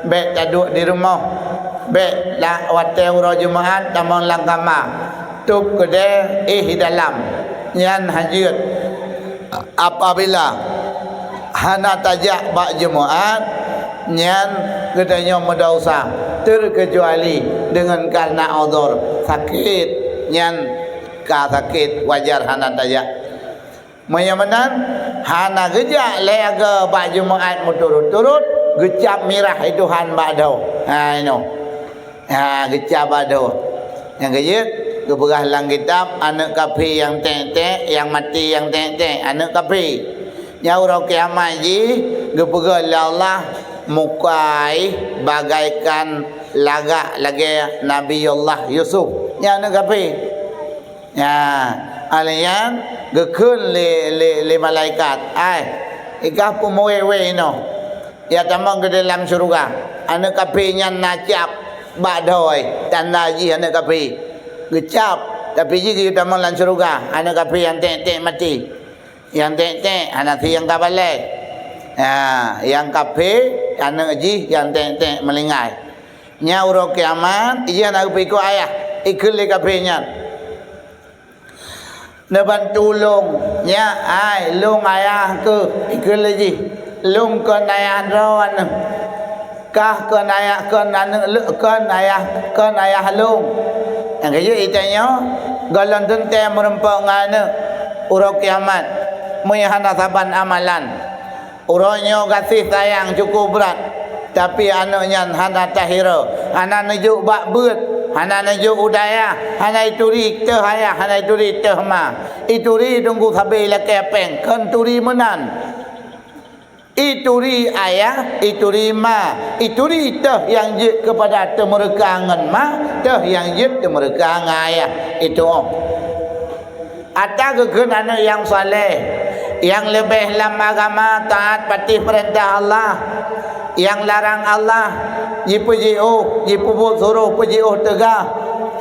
bék taduek di rumoh, bék la-, watée uroe Jumat tamong lam kama, tôb keudée éh di dalam, nyan hanjeuet. Apabila hana tajak bak Jumat, nyan geutanyoe meudesya, teukecuali deungon kareuna uzur sakét, nyan ka sakét wajar hana tajak. Meunyoe meunan, hana geujak lé agoe bak Jumat meuturot-turot, geucab mirah lé Tuhan bak droe. Ha, inoe. Ha, geucab bak droe. Nyang keujeuet, geupeugah lam kitab, aneuëk kafé nyang ték-ték, nyang maté nyang ték-ték, aneuëk kafé. Nyan uroe kiamat jih, geupeugah lé Allah, muka jih bagaikan lagak lagée Nabi Allah Yusuf. Nyan aneuëk kafé. Ya, alheuh nyan geukheun lé, lé, lé malaikat, "Ai, ikah peumuwéh-wéh inoe, ya tamong keu dalam syeuruga." Aneuëk kafé nyan na cap bak droe, tanda jih aneuëk kafé. Geucab, tapi jih geuyue tamong lam syeuruga, aneuëk kafé nyang ték-ték maté. Nyang ték-ték hana si nyang ka balée. Ya, nyang kafé aneuëk jih nyang ték-ték meulinggai. Nyan uroe kiamat, jih hana geupeuikot ayah, ikheun lé kafé nyan. Neubantu lôn, nyak, ai, lôn ayah keuh, ikheun lé jih. Lôn kon ayah droeneuh. Kah kon ayah, kon aneuëk lé-, kon ayah, kon ayah lôn. Nyang keujeuet itanyoe, gohlom teuntée meurumpok ngon aneuëk uroe kiamat, meunyoe hana saban amalan. Uroe nyoe gaséh sayang cukup brat, tapi aneuëk nyan hana tahiro, hana neujok bak beuet, hana neujok u dayah, hana ituri teuh ayah, hana ituri teuh ma. Ituri teungku sabe lakée péng, kon turi meunan. Ituri ayah, ituri ma, ituri teuh nyang jeuet keupada teumeureuka ngon ma, teuh nyang jeuet teumeureuka ngon ayah. Itu oh. Ata geukheun aneuëk nyang saleh, nyang leubeh lam agama, taat patéh peurintah Allah, nyang larang Allah jipeujiôh, jipeubuet suroh peujiôh teuga,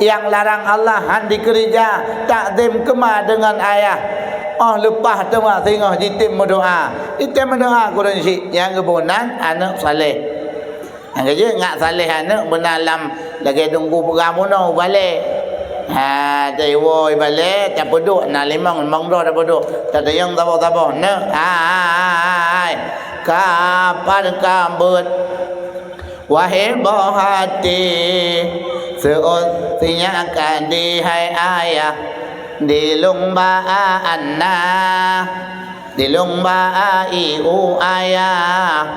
nyang larang Allah han dikeurija, takzim keu ma deungon ayah. Oh leupah teuma singoh jitem meudoá, jitem meudoá kureueng syiek nyang geuboh nan aneuëk saleh. Nyang keujeuet ngat saleh aneuëk beuna lam lagée teungku peugah bunoe u balée. Ha, taiwoe balée, tapeuduek, na limong, limong droe tapeuduek. Tatanyong saboh-saboh, neuk, ha, ha, ha, ha, hai. Kapan ka beuet, wahé boh até, seuôt sinyak ka di hai ayah, di lueng ba a Anna, di lueng ba a i u ayah.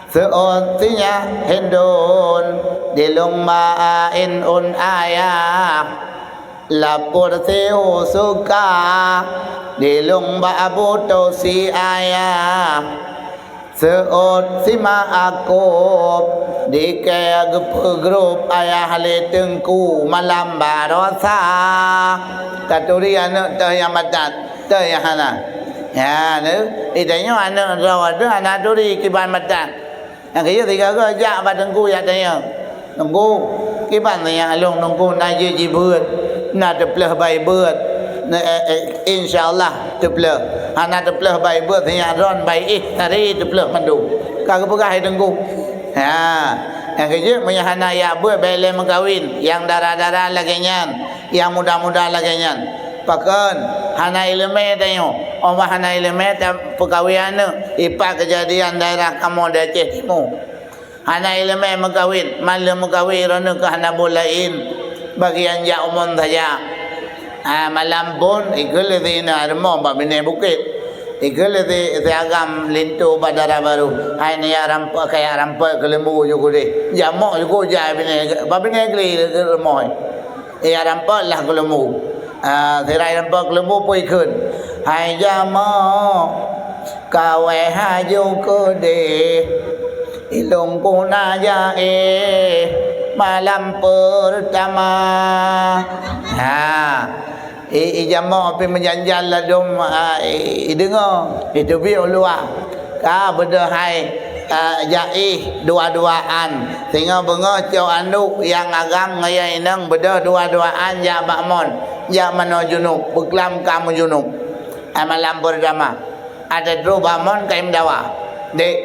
Seuôt sinyak hindon, di lueng ba a in un ayah. Lapor siu suka, di lueng ba a buto si ayah. Seuôt sima akôb, di kée geupeugrôb ayah lé teungku malam barosa. Taturi aneuëk teuh nyang mantap, teuh nyang hana. Ya, nyoe, itanyoe aneuëk droe teuh hana turi kiban mantap. Nyang keuyeuh sigoe-goe jak bak teungku jak tanyong, "Teungku, kiban sinyak lôn teungku na jeuet jibeuet, na teupleuh bai beuet?" Na, eh, eh, insya Allah teupleuh. Hana teupleuh bai beuet, sinyak droen bai éh tari teupleuh mandum. Ka geupeugah hai teungku. Ha, nyang keujeuet meunyoe hana jak beuet bék lé meukawen, nyang dara-dara lagée nyan, nyang muda-muda lagée nyan. Pakon hana iéleumé tanyoe? Óh bah hana iéleumé tapeukawen aneuëk, ipat keujadian daerah kamoe di Aceh Timu. Hana iéleumé meukawen, maleuem meukawen droeneueh ka hana buet laén, bagian jak umum saja. Ah, malam phon ikheun lé si inong rumoh bak binéh bukét. Ikheun lé si, si agam linto bak dara barô. Hai nyan jak rampok, ka jak rampok keuleumbu ju keudeh. Jamok ju kujak binéh, bak binéh gli rumoh. Ija rampok lah keuleumbu. Ah, sira rampok keuleumbu pui kheun, "Hai jamok, kawai haju keudeh, ilong kuna jaéh malam peurtama." Ha, i, i jamok pih meujanjan ladôm, ah, i, i deungoe, iteubiet u luwa. Ka beudôh hai, eh, jaéh dua-duaan. Singoh beungoh cok aneuëk nyang agam ngon nyang inong beudôh dua-duaan jak bak mon, jak manoe junub, beuklam ka meujunub. Ai malam peurtama, até troh bak mon ka imeudawa, "Dek,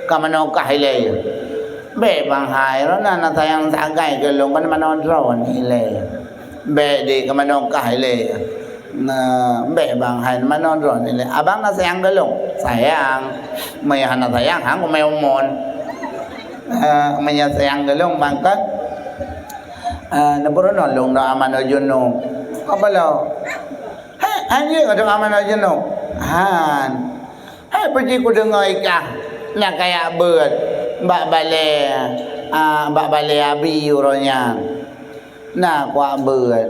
ka manoe kah ilée?" "Bék bang hai, droeneueh na sayang sagai keu lôn, kon manoe droeneueh ilée." "Bék, Dek, ka manoe kah ilée?" "Nah, bék bang hai, manoe droeneueh ilée." "Abang na sayang keu lôn?" "Sayang." "Meunyoe hana sayang, han kumé umon." "Eh, meunyoe sayang keu lôn, bang, kon, eh, neupeurunoe lôn doá manoe junub." "Apa lo?" "Hai, han jeuet keu doá manoe junub?" "Han." "Hai, peue jih kudeungoe i kah na kajak beuet bak balée, ah, bak balée abi uroe nyan." "Na kuak beuet,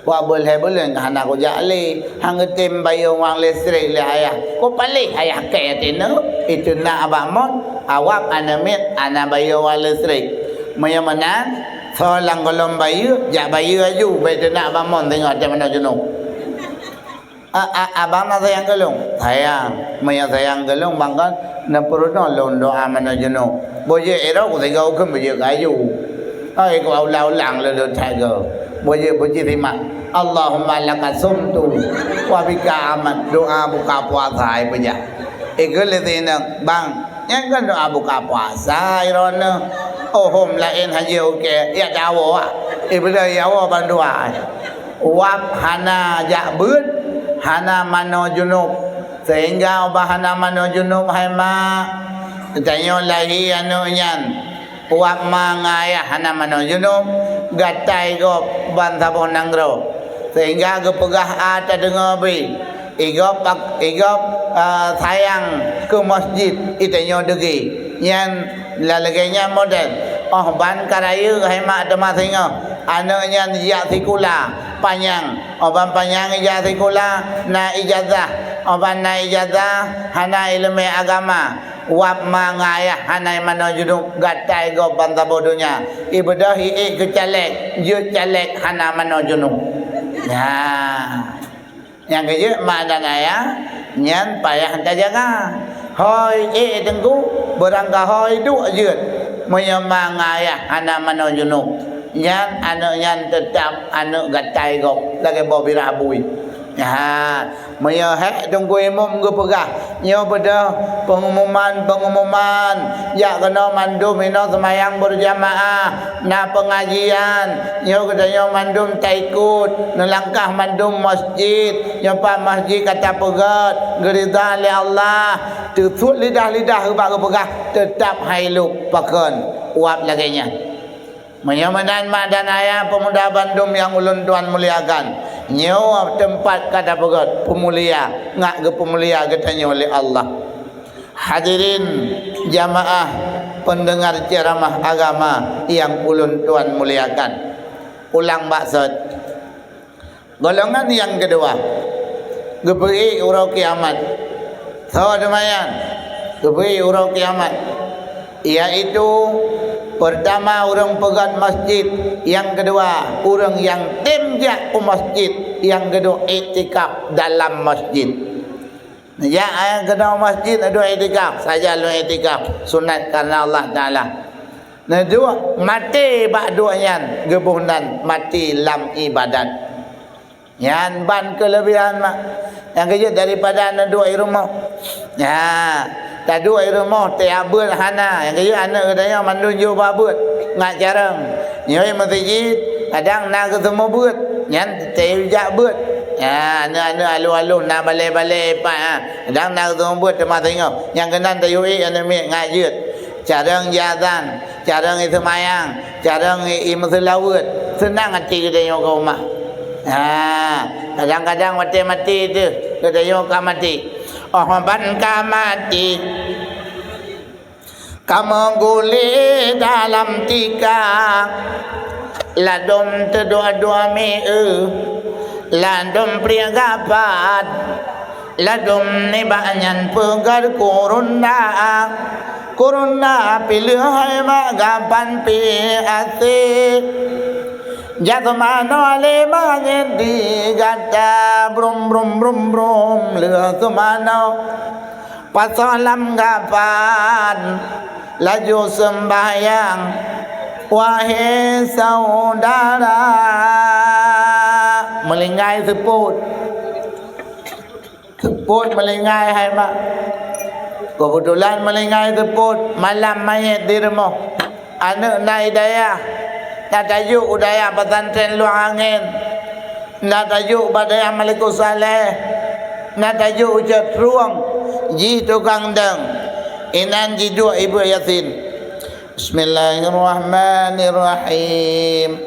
kuak beuet lhée buleuen ka hana kujak lé, han geutem bayeue uang listrik lé ayah. Kupaléh ayah kée teuneuk, iteunak bak mon, awab aneuëk miet hana bayeue uang listrik. Meunyoe meunan, soe lam gohlom bayeue, jak bayeue aju, bék teunak bak mon teungoh até manoe junub." "A, a, abang na sayang keu lôn?" "Sayang." "Meunyoe sayang keu lôn, bang, kon neupeurunoe lôn doá manoe junub." Beujeuet irok sigoe kheun beujeuet keu aju. Hai, kuulang-ulang lôn that goe. Beujeuet, beujeuet simak. "Allahumma laka sumtu wa bika aman." Doá buka puasa hai peujah. Ikheun lé si inong, "Bang, nyan kon doá buka puasa droeneueh. Uhôm laén hana ukée, ya dawa. Ibeudôh ya dawa bandua." Wab hana jak beuet, hana manoe junub. Sehingga ubak hana manoe junub hai mak, tanyoe lahé aneuëk nyan. Wab ma ngon ayah hana manoe junub, gatai gob ban saboh nanggroe. Sehingga geupeugah a tadeungoe bri, i gob pak-, i gob, eh, sayang keu masjid, itanyoe deugé. Nyan lagée nyan model. Óh ban ka rayeuk hai mak teuma singoh, aneuëk nyan jijak sikula panyang. Óh ban panyang ijak sikula, na ijazah. Óh ban na ijazah, hana iéleumé agama. Wab ma ngon ayah hana manoe junub, gatai gob ban saboh donya. Ibeudôh iék keu caleg, jeuet caleg hana manoe junub. Nyan. Nyang keujeuet mak dan ayah nyan payah tajaga. Hôi ék teungku, beurangkaho duek jeuet. Meunyoe ma ngon ayah hana manoe junub, nyan aneuëk nyan teutab aneuëk gatai gob lagée boh birah bui. Ha, meunyoe hék teungku imum geupeugah, nyoe beudôh pengumuman-pengumuman, jak keunoe mandum inoe seumayang beurjamaah, na peungajian, nyoe geutanyoe mandum taikot, neulangkah mandum masjid, nyoe pat masjid ka tapeugét, Geurida lé Allah, teusuet lidah-lidah ubak geupeugah, teutab hai lôb pakon uap lagée nyan. Meunyoe meunan mak dan ayah peumuda bandum nyang ulôn tuan muliakan, nyoe teumpat ka tapeugét peumulia, ngat geupeumulia geutanyoe lé Allah. Hadirin jamaah pendengar ceramah agama nyang ulôn tuan muliakan, ulang baksot. Golongan nyang keudua, geubri uroe kiamat. Soe teuma nyan geubri uroe kiamat? Yaitu, peurtama ureuëng peugét masjid, nyang keudua ureuëng nyang tem jak u masjid, nyang geuduek iktikaf dalam masjid. Jak, eh, keunoe masjid, aduek iktikaf, sajan lôn iktikaf, sunat kareuna Allah Taala. Neuduek maté bak duek nyan, geuboh nan maté lam ibadat. Nyan ban keuleubehan mak. Nyang keujeuet daripada neuduek i rumoh. Nya, taduek i rumoh, teuabeuet hana. Nyang keujeuet aneuëk geutanyoe mandum jih bak beuet ngat carông. Nyoe meuseujid, kadang na geuseumeubeuet, nyan tayue jak beuet. Ha, aneuëk-aneuëk aloh-aloh na balée-balée pat, ha. Kadang na geuseumeubeuet teuma singoh. Nyang keunan tayue ék aneuëk miet ngat jeuet. Carông jiazan, carông jiseumayang, carông ji-, jimeuseulaweuet. Seunang até geutanyoe keu umat. Ha, kadang-kadang watée maté teuh, geutanyoe ka maté. Óh ban ka maté, kamoe gulé dalam tika, ladôm teudua-dua mieu, ladôm priek gapat, ladôm nibak nyan peugét kurunda, kurunda piléh hai mak gapan pih aséh. Jak seumanoe lé manyét di gata, brum, brum, brum, brum, lheueh seumanoe. Pasoe lam gapan, laju seumbahyang, wahé syedara. Meulinggai seupôt. Seupôt meulinggai hai mak. Keubeutulan meulinggai seupôt, malam manyét di rumoh. Aneuëk na i dayah, na tajok u dayah pesantren Luang Angén, na tajok bak dayah Malikussaleh, na tajok u Cot Rueng, jih tukang dong. Inan jiduek ibuet Yasin. Bismillahirrahmanirrahim.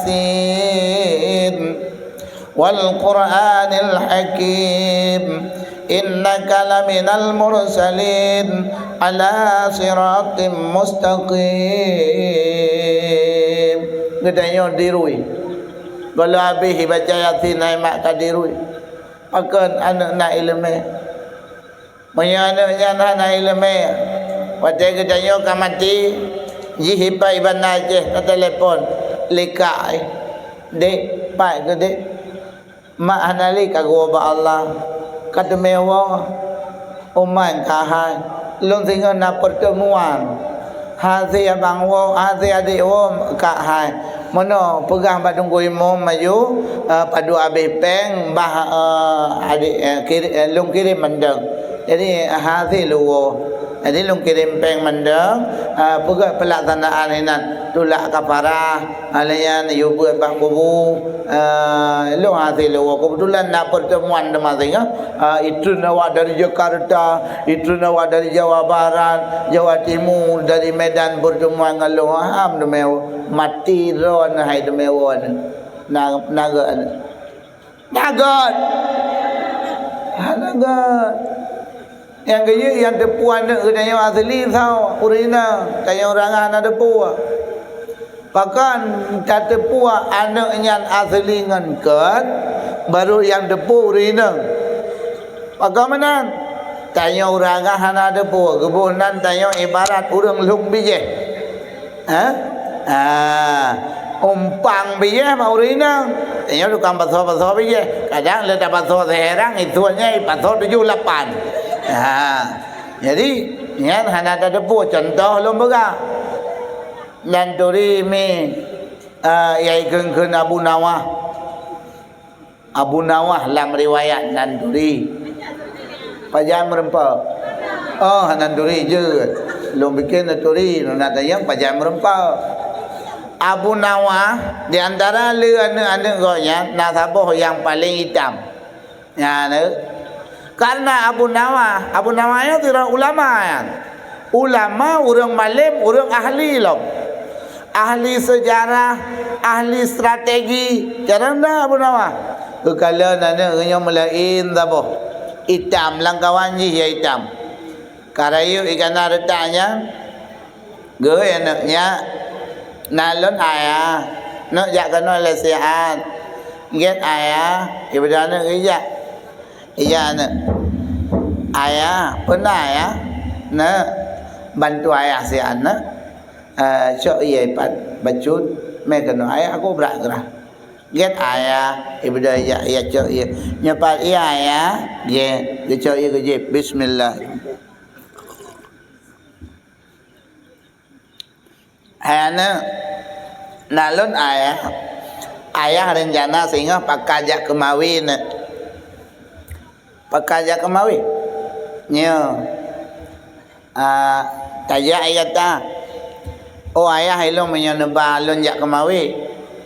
Yasin. Wal Qur'anil Hakim. Innaka laminal mursalin ala siratim mustaqim. Geutanyoe dirui. Gohlom habéh ibaca Yasin hai mak ka dirui. Pakon aneuëk na iéleumé. Meunyoe aneuëk nyan hana iéleumé, watée geutanyoe ka maté, jih ipat i Banda Aceh ka telepon, likak, eh, "Dék, pat keuh, Dék? Mak hana lé ka geuwoe bak Allah, ka teumé woe, umat ka hai. Lôn singoh na peurteumuan." Hase abang woe, hase adék woe, kak hai. Meunoe peugah bak teungku imum maju, eh, padub abéh péng, bah, eh, adék, eh, kir-, eh, lôn kirém mandum. Jadi, hase lôn woe. Jadi, lôn kirém péng mandum, eh, peugah peulaksanaan inan. Tulak kafarah, ah, lheueh nyan yue beuet bak kubu, eh, lôn hase lôn woe. Keubeutulan na peurteumuan teuma singoh, eh, itreun awak dari Jakarta, itreun awak dari Jawa Barat, Jawa Timur, dari Medan, peurteumuan ngon lôn, ham teumé woe, maté droeneuh hai teumé woe nyoe. Na, na gét nyoe. Na gét. Hana gét. Nyang keujeuet nyang teupeu aneuëk geutanyoe asli soe, ureuëng inong, tanyoe ureuëng hana teupeu. Pakon tateupeu aneuëk nyan asli ngon gét, barô nyang teupeu ureuëng inong. Pakon meunan? Tanyoe ureuëng agam hana teupeu, geuboh nan tanyoe ibarat ureuëng lhong bijéh. Ha? Ha. Umpang bijéh bak ureuëng inong. Tanyoe tukang pasoe-pasoe bijéh. Kadang lé tapasoe siheurang, itu nyan ipasoe tujoh lapan. Ha. Jadi, nyan hana tateupeu. Contoh lôn peugah. Nan turi mi, eh, nyang ikheun-kheun Abu Nawah. Abu Nawah lam riwayat nan turi. Pajan meureumpok? Oh, nan turi jeuet. Lôn pike nan turi, lôn na tanyong pajan meureumpok. Abu Nawah, di antara le aneuëk-aneuëk gobnyan, na saboh nyang paleng itam. Nyan, eh. Karena Abu Nawas, Abu Nawas nyoe sidroe ulama nyan. Ulama, ureuëng malem, ureuëng ahli lom. Ahli sejarah, ahli strategi. Cara na Abu Nawas. Keukalon aneuk nyoe meulaén saboh. Itam, lam kawan jih ya itam. Ka rayeuk ikan na retak nyan, geuh aneuk nyak, na lôn ayah, neuk jak keunoe lé siat. Gét ayah, ibeudôh aneuk geujak. Ija aneuk. Ayah, peue na ayah? Neuk, bantu ayah siat neuk. Eh, cok ie pat bacut, mé keunoe ayah, aku brat grah. Gét ayah, ibeudôh ija, ija cok ie. Nyoe pat ie ayah, gét, geucok ie geujép. Bismillah. Hai aneuk, na lôn ayah. Ayah rencana singoh pakat jak keumawi neuk. Pakat jak keumawi? Nyoe. Ah, tajak ie gata. Oh ayah, ilôn meunyoe neuba lôn jak keumawi,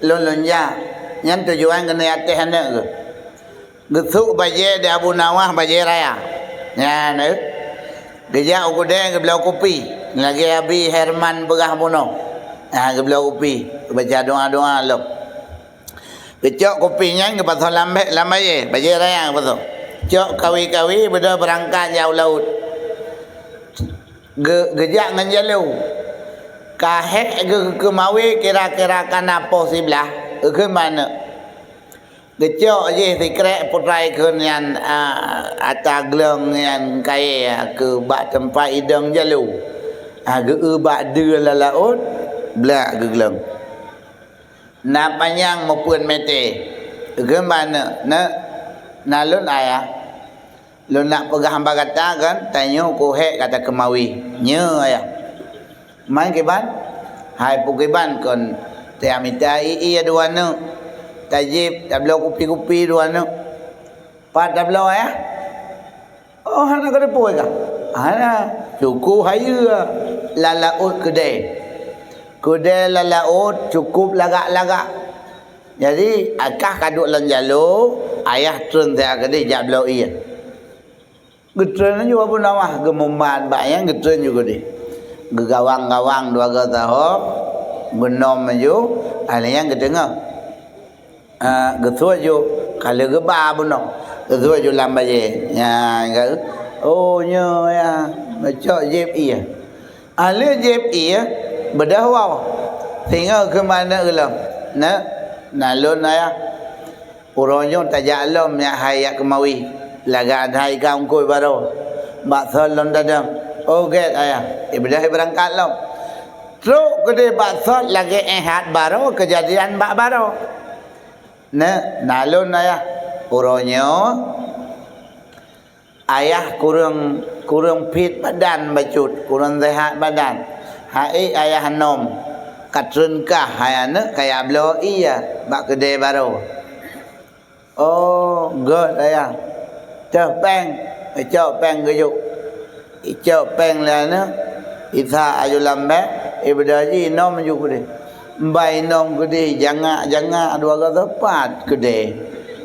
lôn lôn jak. Nyan tujuan keuneuk atéh aneuk geuh. Geusôk bajée di Abu Nawas, bajée raya. Nyan, eh. Geujak u keudée geubloe kupi. Lagée Abi Herman peugah bunoe. Ha, geubloe kupi. Geubaca doa-doa lom. Geucok kupi nyan geupasoe lam bée, lam bajée. Bajée raya geupasoe. Cok kawi-kawi, beudôh beurangkat jak u laôt. Geu-, geujak ngon jalô. Ka hék geu-, keumawi kira-kira ka na poh siblaih. Geukheun bak aneuk. Geucok jih sikrek putra ikheun nyan, a, ata gleueng nyan kayée keu bak teumpat idong jalô. A, geu-eu bak deue lam laôt, blak geugleueng. Na panyang meupeuen mètè. Geukheun bak aneuk, "Neuk, na lôn ayah." Lôn nak peugah bak gata kon, tanyoe ku hék gata keumawi. Nyoe ayah. Man kiban? Hai peue kiban kon tamita ie dua neuk. Tajieb tabloe kupi-kupi dua neuk. Pat tabloe ayah? Oh, hana kateupeue kah? Hana. Cukôp hayeue lam laôt keudè. Keudè lam laôt cukôp lagak-lagak. Jadi, kah ka duek lam jalô, ayah treun siat keudeh jak bloe ie. Geutreun laju Abu Nawas geumumat bak nyan geutreun ju keudeh. Geugawang-gawang dua goe sahoe, geunom laju, ahli nyan geuteungoh. Ah, geusuet ju, ka lheueh geuba bunoe. Geusuet ju lam bajée. Nyan ka, oh, nyoe ya, meucok jieb ie. Ahli jieb ie, beudôh woe. Singoh keuh aneuk lom. Neuk, na lôn ayah. Uroe nyoe tajak lom nyak hai jak keumawi. Lagak hai ka ungkôi baroe. Bak sot lôn tadong. Oh, gét ayah. Ibeudôh beurangkat lom. Trok keudeh bak sot lagée éh hat baroe keujadian bak baroe. Neuk, na lôn ayah. Uroe nyoe Ayah kureueng, kureueng fit badan bacut, kureueng seuhat badan. Hai ayah nom, ka treun kah hai aneuk kajak bloe ie bak keudè baroe. Oh, gét ayah. Teuh péng, icok péng geujok. Icok péng lé aneuk, isa aju lam bée, ibeudôh ji inom ju keudeh. Mbai inom keudeh, jangak-jangak dua goe seupat keudeh.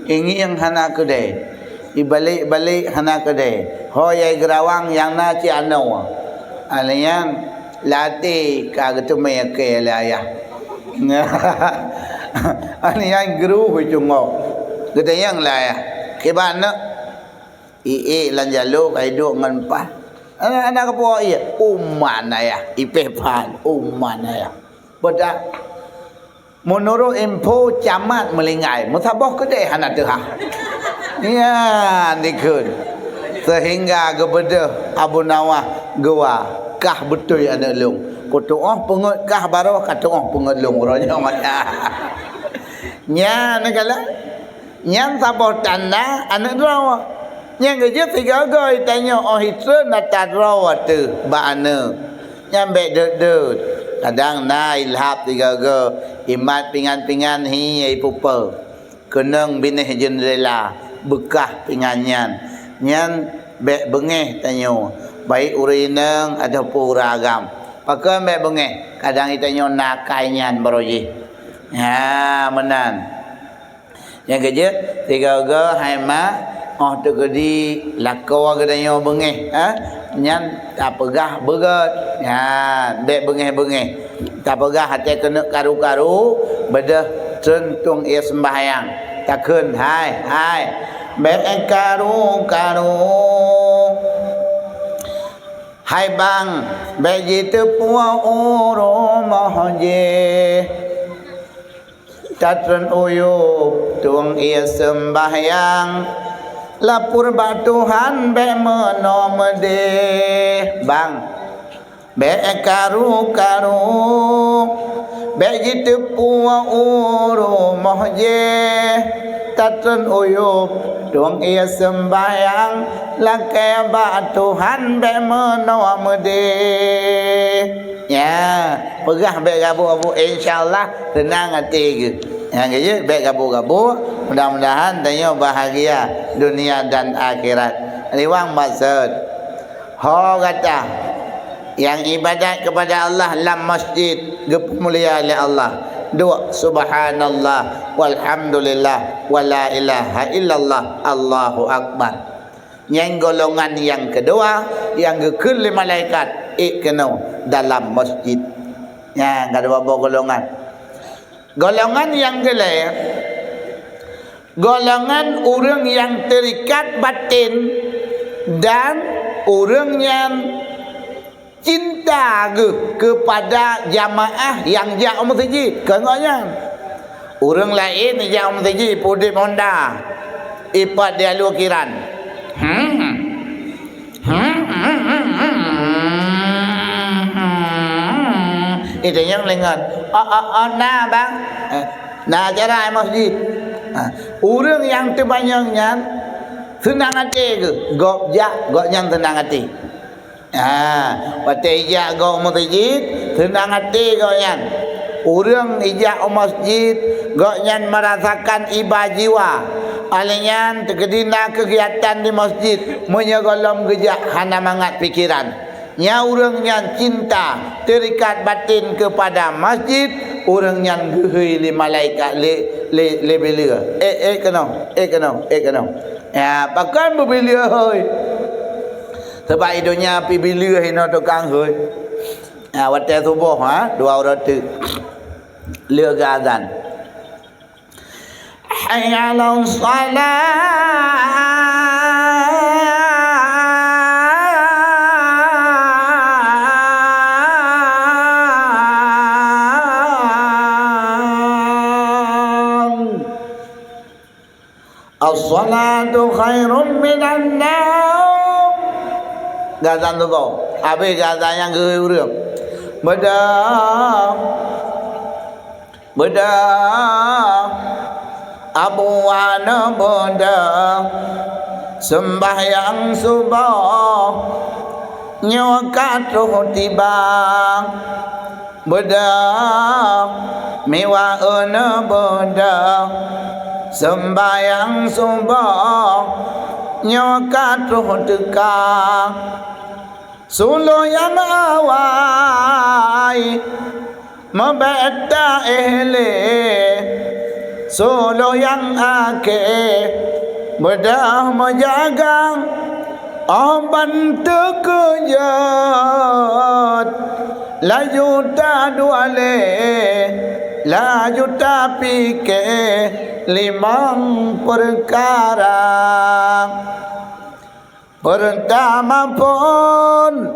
Ingieng hana keudeh. Ibalek-balek hana keudeh. Ho yai geurawang nyang na cit anoe. Alèh nyan, lam até ka geuteumé keu lé ayah. Alèh nyan geuruh cungok. Geutanyong lé ayah, "Kiban neuk?" Ié lam jalô ka iduek ngon pan. Hana, hana kapuwoe ie. Uman ayah, ipéh pan, uman ayah. Beuthat. Meunurot info camat Meulinggai, meusaboh keudeh hana teuhah. Nyan dikheun. Seuhingga geubeudôh Abu Nawas geuwa, kah beutôi aneuk lôn. Kutu'oh peungeuet kah baroe, ka tu'oh peungeuet lôn uroe nyoe. Nyan neukalon. Nyan saboh tanda aneuk droe. Nyang geujeuet sigoe-goe tanyoe óh itreun ata droe teuh bak aneuk. Nyan bék deuet-deuet. Kadang na ilhab sigoe-goe, imat pingan-pingan hi ipupe. Keunong binéh jeundela beukah pingan nyan. Nyan bék beungéh tanyoe, baik ureuëng inong ataupun ureuëng agam. Pakon bék beungéh? Kadang itanyoe na akai nyan baroe jih. Ha, meunan. Nyang keujeuet, sigoe-goe hai mak, Oh teukeudi lakoe geutanyoe beungéh, eh? Nyan tapeugah beugét. Nyan, bék beungéh-beungéh. Tapeugah até keuneuk karu-karu, beudôh treun tueng ie seumbahyang. Takheun, "Hai, hai, bék karu-karu. Hai bang, bék jiteupeue u rumoh jih." Tatreun uyueb tueng ie seumbahyang, lapor bak Tuhan bék meunoe meudeh. Bang, bék karu-karu, bék jiteupeue u rumoh jih. Tatreun uyueb tueng ie seumbahyang, lakée bak Tuhan bék meunoe meudeh. Ya, peugah bék gabuk-gabuk, insya Allah teunang até geuh. Nyang keujeuet bék gabuk-gabuk, mudah-mudahan tanyoe bahagia dunia dan akhirat. Liwang maksud, ho gata nyang ibadat kepada Allah lam masjid geupeumulia lé Allah, duek subhanallah walhamdulillah wala ilaha illallah, Allahu akbar. Nyan golongan nyang keudua nyang geukheun lé malaikat, ék keunoe dalam masjid. Nyan ka dua boh golongan. Golongan nyang keulhèe, golongan ureuëng nyang teurikat baten dan ureuëng nyan cinta geuh keupada jamaah nyang jak u meuseujid. Kon gobnyan. Ureuëng laén ijak u meuseujid, peudeb honda, ipat di aloe kiran. Hmm. Hmm. Itanyong lé ngon, "Oh, oh, oh, na, bang?" Eh, "Na acara i meuseujid." Ha. Ureuëng nyang teumanyong nyan seunang até geuh, gob jak, gobnyan seunang até. Ha, watée ijak gob u meuseujid, seunang até gobnyan. Ureuëng ijak u meuseujid, gobnyan meurasakan iba jiwa. Óh lheueh nyan teukeudi na keugiatan di meuseujid, meunyoe gohlom geujak hana mangat pikeran. Nyan ureuëng nyan cinta, teurikat baten keupada masjid, ureuëng nyan geuhôi lé malaikat, lé, lé, lé bileue. Eh, eh, keunoe, eh, keunoe, eh, keunoe. Ya, pakon beubileue hôi? Sabab i donya pih bileue hinoe tukang hôi. Ha, watée suboh, ha, dua uroe teuk lheueh geuazan. Hayya 'alas shalah. As-salatu khairum minan naum. Geuazan suboh. Habéh geuazan nyang geuhôi ureuëng. Beudôh. Beudôh. Abu wana beudôh. Seumbahyang suboh. Nyoe ka troh tiba. Beudôh, miwa euna beudôh, seumbahyang suboh nyoe ka troh teuka. Suloh nyang awai meubèk taéh lé, suloh nyang akhé beudôh meujaga. Óh ban teukeujot, laju taduek lé, laju tapike limong peukara. Peurtama phon,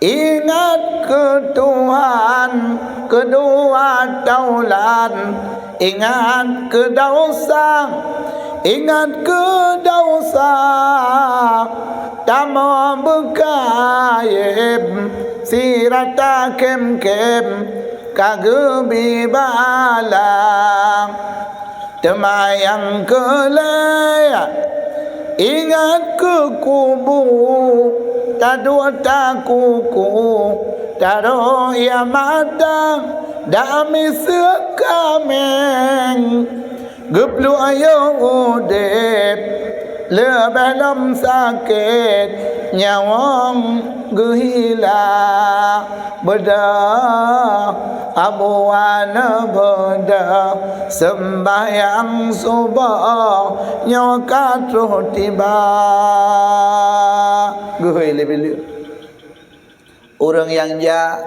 ingat keu Tuhan, keudua taulan, ingat keu desya, ingat keu desya, tamong beukayém, sira takhém-khém ka geubi bala. Teuma nyang keu lhèe, ingat keu kubu, taduek takuku, taroh ie mata, dami seukaméng, geupluek yoh udép, Leubeh lom sakét nyawöng geuhila, beudôh abuan beudôh seumbahyang suboh nyoe ka troh tiba. Geuhôi lé bileueng. Ureuëng nyang jak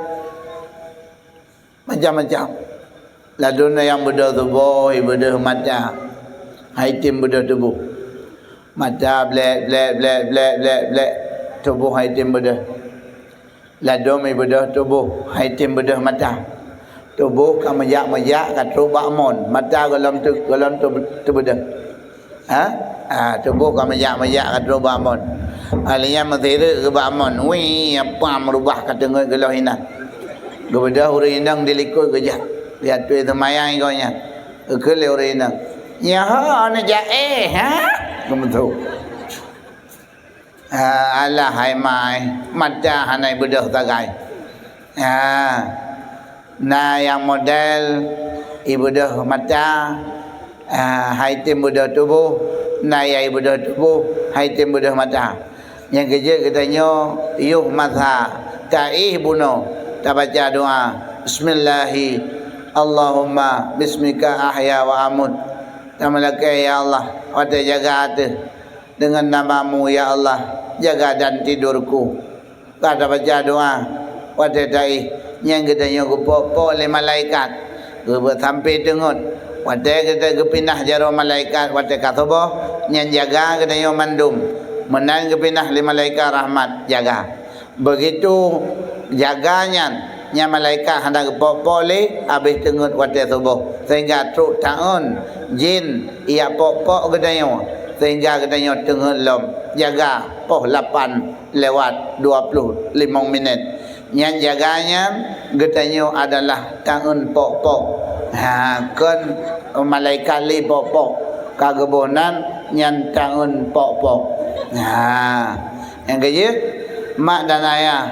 macam-macam. Ladôm nyang beudôh tuboh, ibeudôh mata, hai tem beudôh tuboh. Mata blek, blek, blek, blek, blek, blek, tuboh hai tem beudôh. Ladôm ibeudôh tuboh, hai tem beudôh mata. Tuboh ka meujak-meujak ka trok bak mon, mata gohlom teu-, gohlom teu-, teubeudôh. Ha? Ha, tuboh ka meujak-meujak ka trok bak mon. Ahli nyan meusireuk keu bak mon. Wih, apa meurubah ka teungeut geuloh inan. Geubeudôh ureuëng inong di likot geujak. Geujak tui seumayang igoe nyan. Geukheun lé ureuëng inong, "Nyoe ho neujak éh, ha?" Geumeusu. Ha, alah hai mai, mata hana ibeudôh sagai. Ha, na nyang model ibeudôh mata, ha, hai tem beudôh tuboh, na nyang ibeudôh tuboh, hai tem beudôh mata. Nyang keujeuet geutanyoe yoh masa taéh bunoe, tabaca doa, "Bismillahi, Allahumma bismika ahya wa amut." Tameulakée, "Ya Allah, watée jaga ateueh deungon nama-Mu, ya Allah, jaga dan tidurku." Ka tabaca doa, watée taéh, nyang geutanyoe geupok-pok lé malaikat. Geubeuet sampoe teungeut. Watée geuta-, geupinah jaroe malaikat, watée ka suboh, nyan jaga geutanyoe mandum. Meunan geupinah lé malaikat rahmat, jaga. Beugitu jaga nyan, nyan malaikat hana geupok-pok lé, habéh teungeut watée suboh. Sehingga trok taeun jin ijak pok-pok geutanyoe. Sehingga geutanyoe teungeut lom jaga poh lapan lewat dua ploh limong minét. Nyan jaga nyan geutanyoe adalah taeun pok-pok. Ha, kon malaikat lé pok-pok. Ka geuboh nan nyan taeun pok-pok. Ha, nyang keujeuet, mak dan ayah,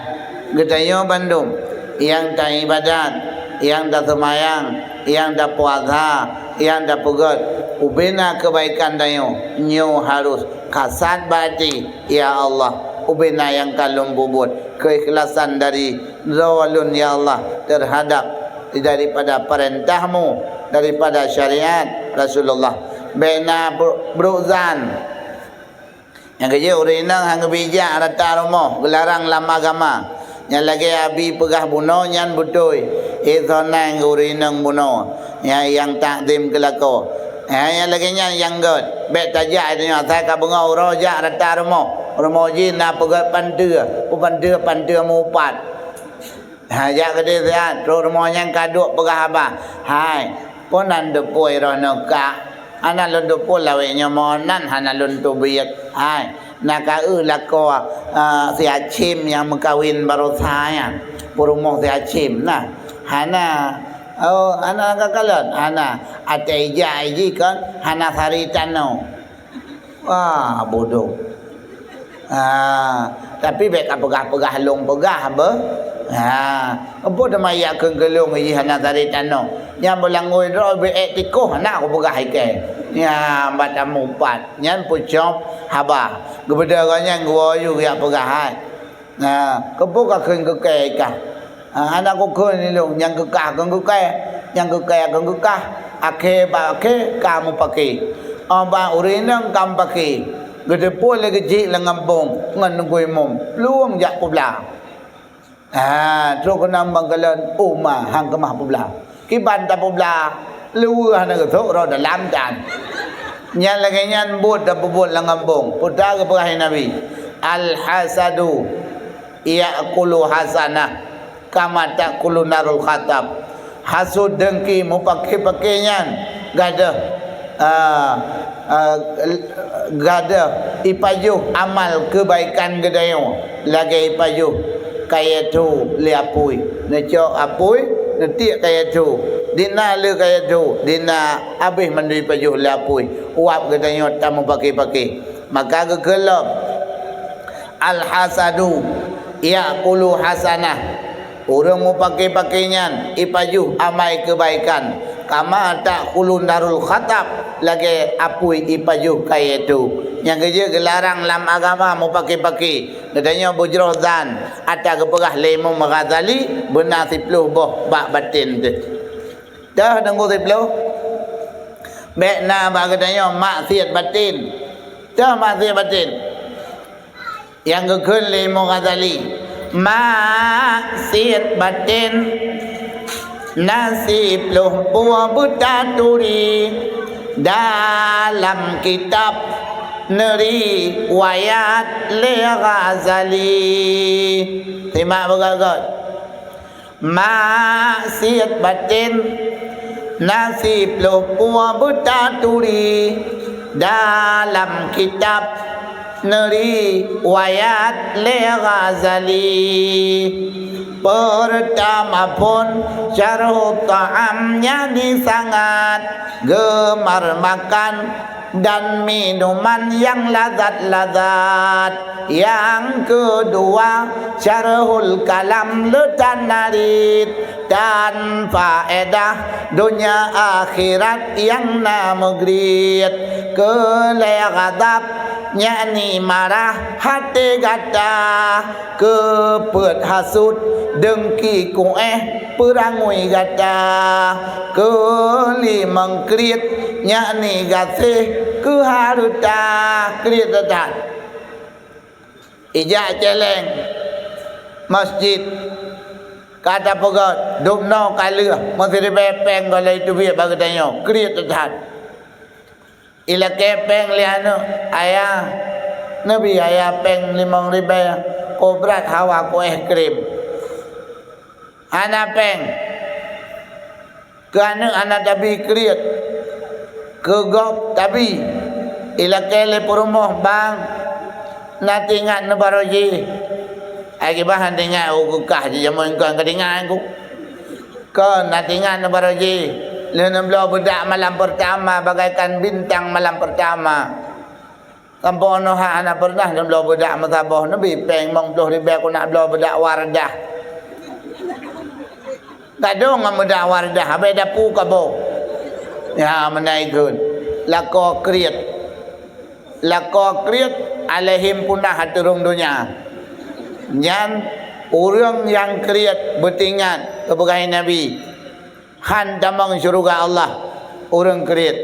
geutanyoe bandum, nyang taibadat, nyang taseumayang, nyang tapuasa, nyang tapeugét, ubena keubaikan tanyoe, nyoe harôh kasat bak até. Ya Allah, ubena nyang ka lôn peubuet keuikhlasan dari droe lôn, ya Allah, teuhadab daripada peurintah-Mu, daripada syariat Rasulullah. Bék na bru-, brok zan. Nyang keujeuet ureuëng inong hana geubijak rata rumoh, geularang lam agama. Nyang lagée Abi peugah bunoe nyan beutôi, éh, soe nan ureuëng inong bunoe, nyang, nyang takzim keu lakoe. Eh, nyang lagée nyan nyang gét. Bék tajak tanyoe asai ka beungoh uroe jak rata rumoh. Rumoh jih na peugét panteue, peue panteue, panteue meuupat. Ha, jak keudeh siat, trok rumoh nyan ka duek peugah haba. Hai, peue nan teupeu droeneuh kah? Hana lôn teupeu lawét nyoe meunan hana lôn teubiet. Hai, na ka eu lakoe, eh, si Acim nyang meukawen baroesa nyan. Peurumoh si Acim na. Hana, oh, hana ka kalon, hana. Até ija jih kon hana sari tanoh. Wah, bodoh. Ha, tapi bék ka peugah-peugah lôn peugah beuh. Ha, empu teuma yak kheun keu lôn jih hana sari tanoh. Nyang beulangôi droe beuék tikoh hana kupeugah ikée. Nyan bak tamu pat. Nyan pucok haba. Geubeudôh gobnyan geuwoe yue geujak peugah hai. Na, keupeue ka kheun keu kée kah? Ha, hana kukheun lôn, nyang keu kah kheun keu kée, nyang keu kée kheun keu kah, akhé bak akhé ka mupake. Óh ban ureuëng inong ka mupake, geuteupeue lé geuchik lam gampông ngon Teungku Imum, plueng jak peublah. Ha, trok keunan ban kalon, uma han keumah peublah. Kiban tapeublah, luweuh hana geusok roh dalam dan. Nyan lagée nyan buet tapeubuet lam gampông. Peue ta geupeugah lé Nabi, "Al-hasadu ya'kulu hasanah kama ta'kulu narul khatab." Hasut deungki mupake-pake nyan gadôh, ah, ah, gadôh ipajoh amal keubaikan geutanyoe lagée ipajoh kayée tho lé apui. Neucok apui, neutiek kayée tho. Dina lé kayée tho, dina habéh mandum ipajoh lé apui. Uab geutanyoe tamupake-pake. Maka geukheun lom, "Al-hasadu ya'kulu hasanah." Ureuëng mupake-pake nyan ipajoh amai keubaikan, kama ta'kulun narul khatab, lagée apui ipajoh kayée tôb. Nyang geujeuet geularang lam agama mupake-pake. Geutanyoe beujroh zan ata geupeugah lé Imam Ghazali beuna siploh boh bak baten teuh. Teuh deungon siploh. Bék na bak geutanyoe maksiat baten. Teuh maksiat baten. Nyang geukheun lé Imam Ghazali, maksiat baten na siploh buah beutaturi dalam kitab neuriwayat lé Ghazali. Simak beugét-gét. Maksiat baten na siploh buah beutaturi dalam kitab neuriwayat lé Ghazali. Peurtama phon, syarhut ta'am nyang sangat gemar makan dan minuman nyang lazat-lazat. Nyang keudua, syarhul kalam le tanarit dan faedah donya akhirat nyang na meugriet. Keulhée ghadab, yakni marah até gata, keupeuet hasut, deungki kuéh peurangui gata, keulimong kriet, yakni gaséh keu hareuta, kriet that-that. Ijak céléng masjid, ka tapeugét, dubnoe ka lheueh, meusiribée péng gohlée teubiet bak geutanyoe, kriet that-that. Ilakée péng lé aneuëk, "Ayah, neubi ayah péng limong ribée, kobrat hawa ku es krim." Hana péng. Keu aneuëk hana tabi kriet. Keu gob tabi. Ilakée lé peurumoh, "Bang, na teuingat neubaroe jih." Ai kiban hana teuingat, oh, geukah jih jameun kon ka teuingat ku. Kon na teuingat neubaroe jih. Lheueh neubloe beudak malam peurtama bagaikan bintang malam peurtama. Sampoe nyoe hana pernah neubloe beudak meusaboh, neubi péng limong ploh ribée keuneuk bloe beudak Wardah. Gadong ngon beudak Wardah, habéh dapu kaboh. Ya, meunan kheun. Lakoe kriet. Lakoe kriet, alaihim punah ateueh rhueng donya. Nyan ureuëng nyang kriet beuteuingat keupeugah Nabi, han tamong syeuruga Allah ureuëng kriet.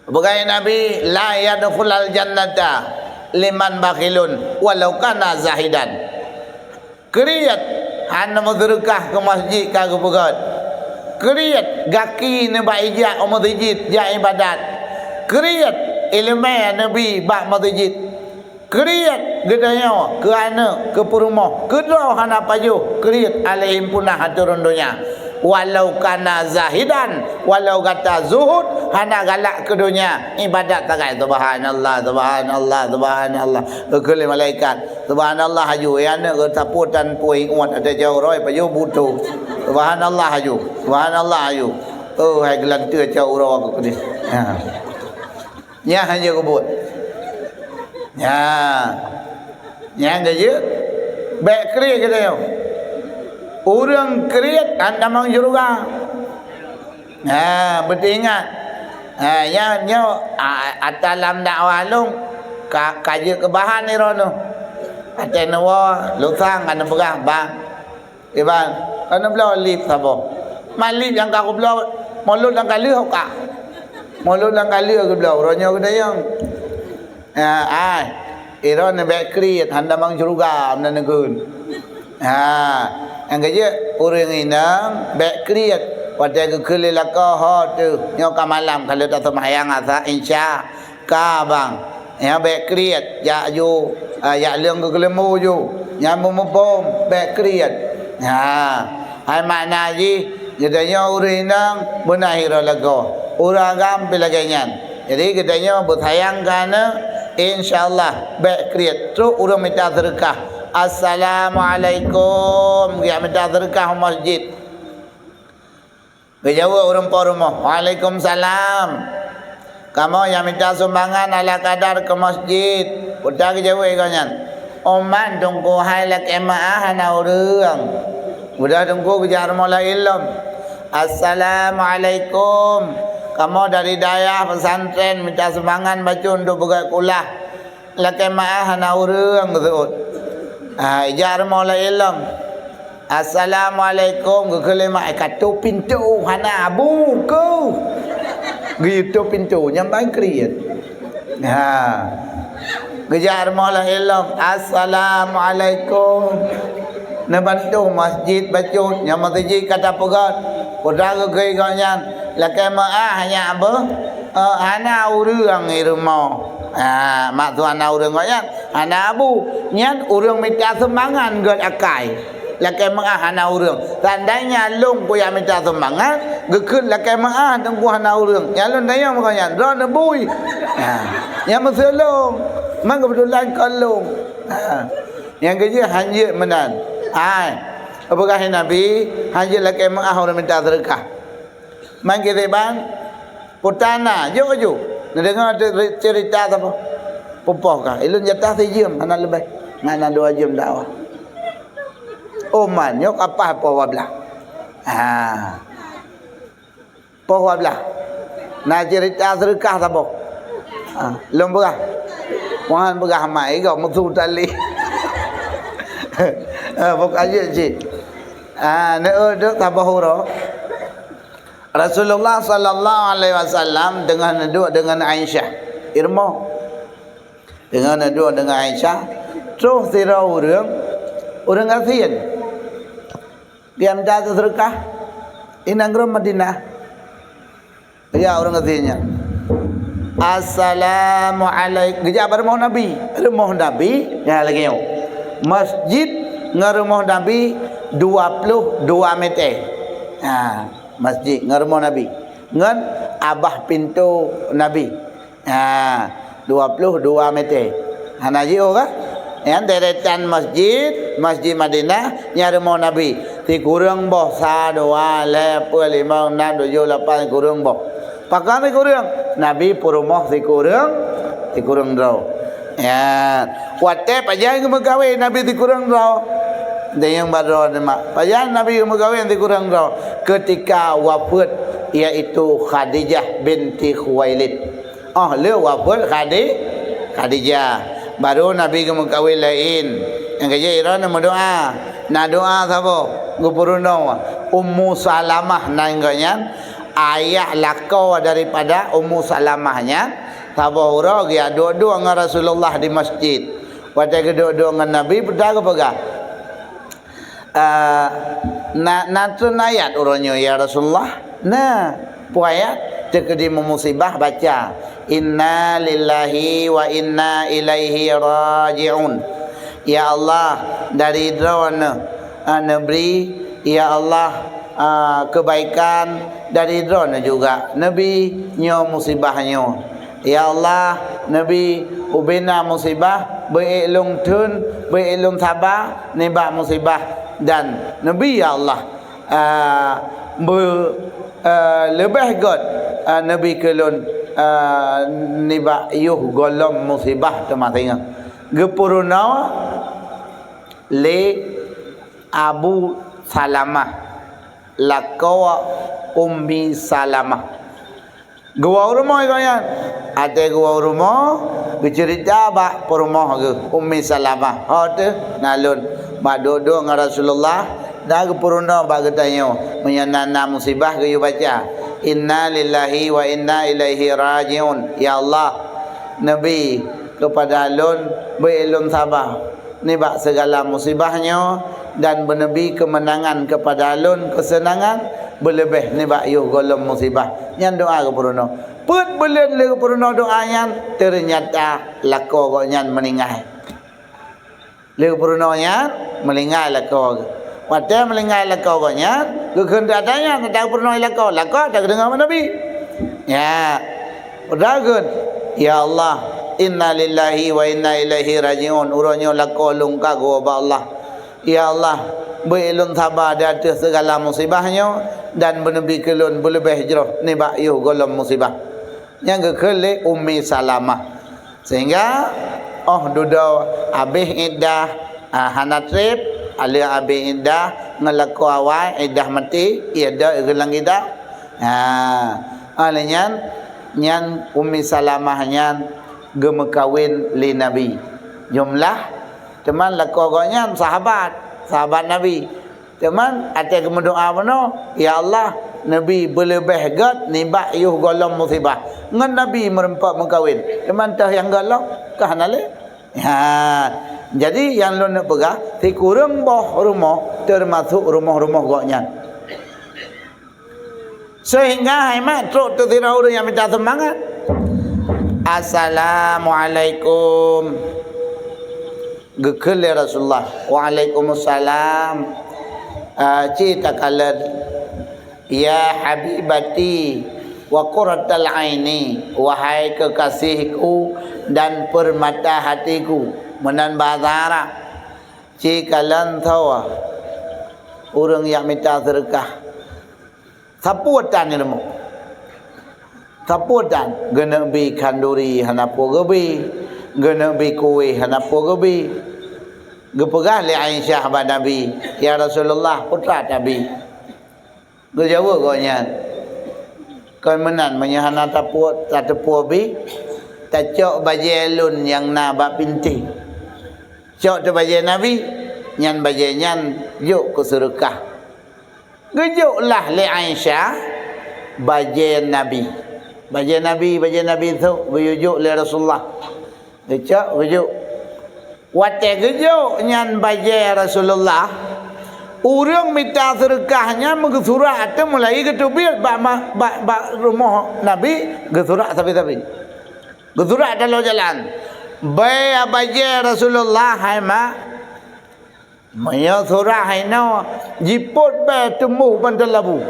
Peugah Nabi, "La yadkhulul jannata liman bakhilun walau kana zahidan." Kriet hana meuseudeukah keu masjid ka geupeugét. Kriet gaki neuba ijak u meuseujid jak iébadat. Kriet iéleumé neubi bak meuseujid. Kriet geutanyoe keu aneuëk, keu peurumoh, keu droe hana pajoh, kriet alaihim punah ateueh rhueng donya. Walau kana zahidan, walau gata zuhud, hana galak keu donya, iébadat sagai, "Subhanallah, subhanallah, subhanallah." Geukheun lé malaikat, "Subhanallah haju, ya aneuëk, geusapeue tan pui ingat ada jauh roi pajoh buto. Subhanallah haju, subhanallah haju." Oh, hai geulanteue cau uroe aku keudeh. Ha. Nyan hana geubuet. Nyan. Nyan geujeuet. Bék kriet geutanyoe. Ureuëng kriet han tamong syeuruga. Nah, beuteuingat. Nah, nyan nyoe, a-, ata lam dakwah lôn ka, ka jeuet keu bahan droeneuh. Watée neuwoe, lusang ka neupeugah, "Bang, Iban, ka neubloe lip saboh." Mak lip nyang ka kubloe, mulod nyang ka lheueh ka. Mulod nyang ka lheueh geubloe, uroe nyoe geutanyong. Ya, ai, droeneuh bék kriet, han tamong syeuruga, meunan neukheun. Ha, nyang keujeuet, ureuëng inong bék kriet. Watée geukheun lé lakoe, "Ho teuh, nyoe ka malam, ka lheueh taseumayang asa, insya." Ka bang, nyan bék kriet, jak ju, ah, jak leueng keu keuleumbu ju, nyan meumuphom, bék kriet. Ha, hai makna jih, geutanyoe ureuëng inong beuna hiroe lagoe, ureuëng agam pih lagée nyan. Jadi geutanyoe beusayang keu aneuëk, insya Allah bék kriet. Trok ureuëng mita seudeukah, "Assalamualaikum," geujak mita seudeukah u masjid. Geujaweueb ureuëng po rumoh, "Waalaikumsalam. Kamoe nyang mita sumbangan ala kadar keu masjid." Peue geujaweueb gobnyan, "Umat Teungku hai lakée meuáh hana ureuëng." Udah teungku geujak rumoh laén lom. "Assalamualaikum. Kamoe dari dayah pesantren mita sumbangan bacut untuk beugét kulah. Lakée meuáh hana ureuëng," geuseuôt. Ha, ijak rumoh laén lom. "Assalamualaikum," geukheun lé mak, "Eh, ka tôp pintoe, hana abu keuh." Geuyue tôp pintoe, nyan ban kriet. Ha. Geujak rumoh laén lom. "Assalamualaikum." Neubantu masjid bacut, nyang masjid ka tapeugét. Peue geukheun gobnyan, "Lakée meuáh nyak beuh, eh, hana ureuëng i rumoh." Ha, maksud hana ureuëng gobnyan, hana abu. Nyan ureuëng mita sumbangan gét akai. Lakée meuáh hana ureuëng. Seandainya lôn kujak mita sumbangan, geukheun lakée meuáh teungku hana ureuëng. Nyang lôn tanyong bak gobnyan, "Droeneuh bui?" Ha. Nyang meuseuôt lôn. Man keubeutulan kon lôn. Ha. Nyang keujeuet hanjeuet meunan. Hai. Peugah lé Nabi, hanjeuet lakée meuáh ureuëng mita seudeukah. Man kiban, peue na, jok ju. Neudeungoe ceurita saboh. Pupoh ka. Ilôn jatah sijeuem, hana leubeh. Hana dua jeuem dakwah. Oh man, nyoe ka paih poh dua blaih. Ha. Poh dua blaih. Na ceurita seudeukah saboh. Ha, lôn peugah. Tuhan peugah mai, igoe musu tali. Ha, pokok jeuet cit. Ha, neueu deuek saboh uroe. Rasulullah sallallahu alaihi wasallam teungoh neuduek deungon Aisyah. I rumoh. Teungoh neuduek deungon Aisyah, troh sidroe ureuëng, ureuëng gasien. Geujak mita seudeukah i nanggroe Madinah. Geujak ureuëng gasien nyan. "Assalamualaikum." Geujak bak rumoh Nabi. Rumoh Nabi, nyan lagée nyoe. Masjid ngon rumoh Nabi dua ploh dua mete. Ha, masjid ngon rumoh Nabi. Ngon abah pintoe Nabi. Ha, dua ploh dua mete. Hana jiôh kah? Nyan deretan masjid, Masjid Madinah, nyan rumoh Nabi. Sikureueng boh, sa, dua, lhée, peuet, limong, nam, tujoh, lapan, sikureueng boh. Pakon sikureueng? Nabi peurumoh sikureueng, sikureueng droe. Ya, watée pajan geumeugawé Nabi sikureueng droe. Dayang badroe nima. Pajan Nabi geumeugawé sikureueng droe? Ketika wafeuet, yaitu Khadijah binti Khuwailid. Óh lheueh wafeuet Khadi-, Khadijah, baru Nabi geumeukawen laén. Nyang keujeuet droeneuh meudoá. Na doá saboh geupeurunoe. Ummu Salamah nan geuh nyan, ayah lakoe daripada Ummu Salamah nyan, saboh uroe geujak duek-duek ngon Rasulullah di masjid. Watée geuduek-duek ngon Nabi, peue geupeugah? "Ah, na, na treun ayat uroe nyoe, ya Rasulullah?" "Na." "Peue ayat?" "Teukeudi meumusibah baca, 'Inna lillahi wa inna ilaihi raji'un.'" "Ya Allah, dari Droeneuh, ah, neubri, ya Allah, ah, keubaikan, dari Droeneuh juga neubri nyoe musibah nyoe. Ya Allah, neubri ubena musibah, beu ék lôn theun, beu ék lôn saba nibak musibah, dan neubri, ya Allah, ah, beu, ah, leubeh gét, ah, neubri keu lôn, ah, nibak yoh gohlom musibah teuma singoh." Geupeurunoe lé Abu Salamah, lakoe Ummi Salamah. Geuwoe u rumoh gobnyan. Watée geuwoe u rumoh, geuceurita bak peurumoh geuh, Ummi Salamah, "Ho teuh, na lôn bak duek-duek ngon Rasulullah, dan geupeurunoe bak geutanyoe, meunyoe na, na musibah geuyue baca, 'Inna lillahi wa inna ilaihi raji'un.' Ya Allah, neubri keupada lôn, beu ék lôn saba nibak sigala musibah nyoe, dan beuneubri keumeunangan keupada lôn keuseunangan beuleubeh nibak yoh gohlom musibah." Nyan doá geupeurunoe. Peuet buleuen lheueh geupeurunoe doá nyan, teunyata lakoe gobnyan meuninggai. Lheueh geupeurunoe nyan, meuninggai lakoe geuh. Watée meuninggai lakoe gobnyan, geukheun that-that nyan, that geupeurunoe lakoe, lakoe that geudeungoe bak Nabi. Ya. Udah geukheun, "Ya Allah, inna lillahi wa inna ilaihi raji'un." Uroe nyoe lakoe lôn ka geuwoe bak Allah. "Ya Allah, beu ék lôn saba di ateueh sigala musibah nyoe, dan beuneubri keu lôn beuleubeh jroh nibak yoh gohlom musibah." Nyan geukheun lé Ummi Salamah. Sehingga óh dudoe habéh iddah, ah, hana treb, lheueh habéh iddah, Ngon lakoe awai, iddah maté, iddah geulang iddah. Ha, oleh nyan, nyan Ummi Salamah nyan geumeukawen lé Nabi. Jumlah, teuma lakoe gobnyan sahabat, sahabat Nabi. Teuma watée geumeudoá bunoe, "Ya Allah, neubi beuleubeh gét nibak yoh gohlom musibah." Ngon Nabi meureumpok meukawen. Teuma toh nyang gohlom ka hana lé. Ha, jadi nyang lôn neupeugah, sikureueng boh rumoh teumasok rumoh-rumoh gobnyan. Seuhingga hai mak trok teusidroe ureuëng nyang mita seumangat. "Assalamualaikum." Geukheun lé Rasulullah, "Waalaikumsalam." Ah, ci takalon, "Ya habibati wa qurratal aini, wahai kekasihku dan permata hatiku." Meunan bahasa Arab. Ci kalon soe ureuëng nyang mita seudeukah. Sapeue tan ilmu? Sapeue tan? Geuneuk bi khanduri hana peue geubi, geuneuk bi kueh hana peue geubi. Geupeugah lé Aisyah bak Nabi, "Ya Rasulullah, peue treuk tabi?" Geujaweueb gobnyan, "Kon meunan, meunyoe hana tapeue, tateupeue bi, tacok bajée lôn nyang na bak pintoe. Cok teuh bajée Nabi, nyan bajée nyan jok keu seudeukah." Geujok lah lé Aisyah bajée Nabi. Bajée Nabi, bajée Nabi tu geuyue jok lé Rasulullah. Geucok, geujok. Watée geujok nyan bajée Rasulullah, ureuëng mita seudeukah nyan meugeusurak ateueh mulai geuteubiet bak ma-, bak, bak rumoh Nabi, geusurak sabe-sabe. Geusurak taloe jalan. "Bée bajée Rasulullah, hai mak." Meunyoe surak hai nyoe, jipot bée teumboh bantal labu.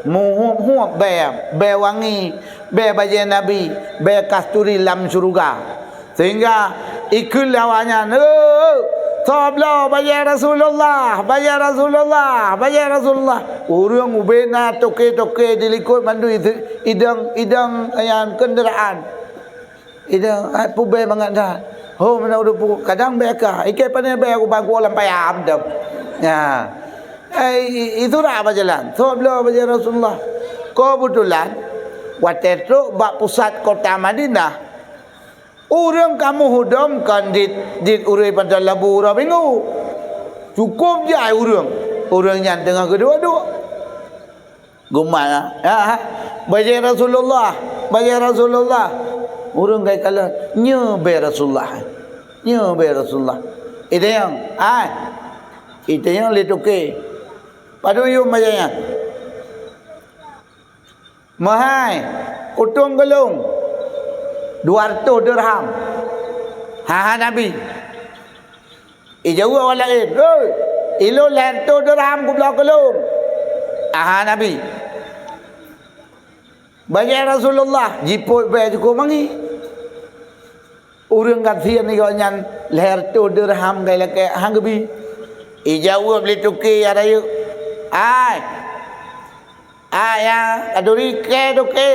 Meuhuéb-huéb bée, bée wangi, bée bajée Nabi, bée kasturi lam syeuruga. Sehingga ikheun lé awaknyan, "Hei, soe bloe bajée Rasulullah, bajée Rasulullah, bajée Rasulullah." Ureuëng ubena toke-toke di likot mandum idong-idong nyang keundaraan. Idong, ai, peue bée mangat that. Ho, meunan ureuëng peubuet, kadang bée ka. Ikei pane bée kubang kuwoe lam payam dum. Ya. Ai, i-, isurak bak jalan. Soe bloe bajée Rasulullah. Keubeutulan, watée trok bak pusat kota Madinah, ureuëng ka meuhudom kon dit, dit ureuëng pantoe labu uroe Minggu. Cukôp jai ureuëng. Ureuëng nyan teungoh geuduek-duek. Geumat, "Ya, bajée Rasulullah, bajée Rasulullah." Ureuëng ka ikalon, "Nyoe bée Rasulullah. Nyoe bée Rasulullah." Itanyong, "Ai." Itanyong lé toke, "Padub yum bajée nyan?" "Meuhai, kutong keu lôn dua reutôh dirham." "Aha, Nabi." Ijaweueb awak laén, "Hei, ilôn lhée reutôh dirham kubloe keu lôn." "Aha, Nabi." "Bajée Rasulullah." Jipot bée cukôp mangi. Ureuëng gasien nyoe nyan lhée reutôh dirham ka ilakée han geubi. Ijaweueb lé toke nyang rayeuk, "Ai, ai, ya, kanduri kée toke.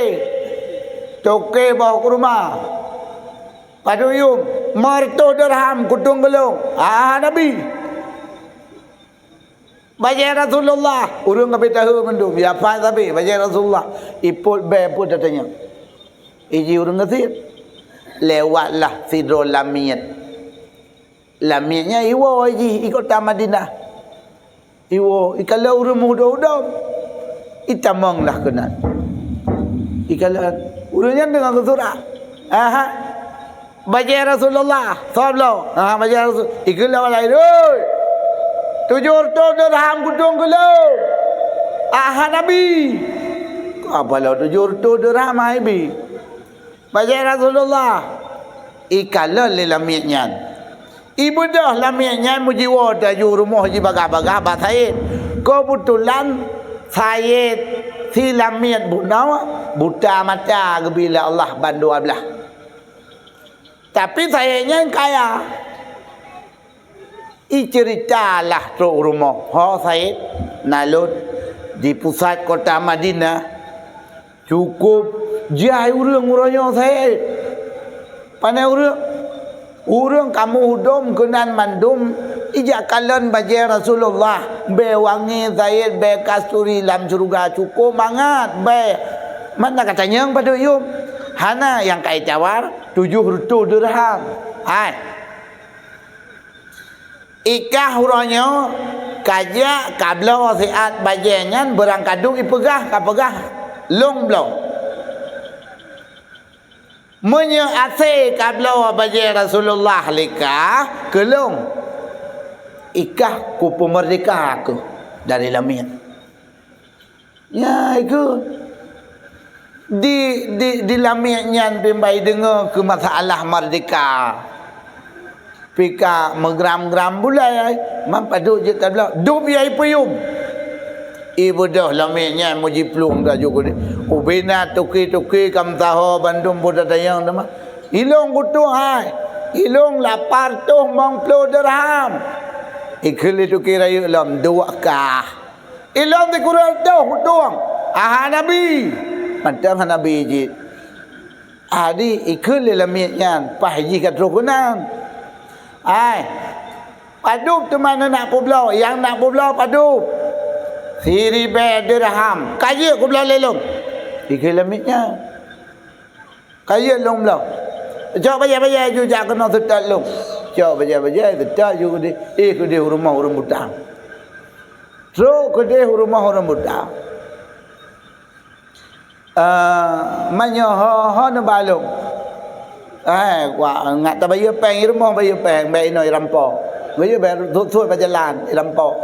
Toke boh kurma. Padub yum, lhée reutôh dirham kutong keu lôn." "Ah, Nabi." "Bajée Rasulullah." Ureuëng ka bitahe mandum, ya pat sabe bajée Rasulullah. Ipot bée pun tatanyong. Iji ureuëng gasien. Lewatlah sidroe lamiet. Lamiet nyan iwoe jih i kota Madinah. Iwoe, ikalon ureuëng meuhudom-hudom. Itamong lah keunan. Ikalon ureuëng nyan deungon geusurak. Aha. "Bajée Rasulullah, soe bloe?" "Aha, bajée Rasul." Ikheun lé awak laén, "Hei, tujoh reutôh dirham kutong keu lôn." "Aha, Nabi." "Apa lom tujoh reutôh dirham hai bi?" "Bajée Rasulullah." Ikalon lé lamiet nyan. Ibeudôh lamiet nyan meujiwoe laju rumoh jibagah-bagah bak Said. Keubeutulan Said si lamiet bunoe buta mata geubi lé Allah ban dua blaih. Tapi Said nyan kaya. Iceuritalah trok u rumoh, "Ho Said, na lôn di pusat kota Madinah." Cukôp jai ureuëng uroe nyoe Said. Pane ureuëng? Ureuëng ka meuhudom keunan mandum Ijak kalon bajée Rasulullah, bée wangi zait, bée kasturi lam syeuruga cukôp mangat, bée. Mana ka tanyong padub yum? Hana, nyang ka itawar tujoh reutôh dirham. Hai. Ikah uroe nyoe ka jak ka bloe siat bajée nyan beurangkadu ipeugah, ka peugah, "Lôn bloe." Meunyoe asée ka bloe bajée Rasulullah lé kah, keu lôn. Ikah kupeumeurdeka keuh dari lamiet. Nyan keuh. Di, di, di lamiet nyan pih bai deungoe keu masalah meurdeka. Pih ka meugram-gram bulai, man padub jeuet tabloe. Dub yai peuyum. Ibeudôh lamiet nyan meujiplueng laju keudeh. Ubena tuki-tuki ka meusaho bandum buta tayong teuma. Ilôn kutoh hai. Ilôn lapan reutôh limong ploh dirham. Ikheun lé tuki rayeuk lom, dua kah. Ilôn sikureueng reutôh udong. Aha Nabi. Mantong hana Nabi jih. Adi ikheun lé lamiet nyan, paih jih ka troh keunan. Ai, padub teuma neunak peubloe, nyang nak peubloe padub. Siribée dirham, ka jeuet kubloe lé lôn. Ikheun lamiet nyan. Ka jeuet lôn bloe. Cok bajée-bajée ju jak keunoe seutôt lôn. Cok bajée-bajée seutôt ju keudeh. Eh, keudeh u rumoh ureuëng buta. Trok keudeh u rumoh ureuëng buta. Ah, meunyoe ho, ho neuba lôn. Eh, wa, ngat tabayeue péng i rumoh bayeue péng, bék inoe irampok. Bayeue bék sot-sot bak jalan irampok.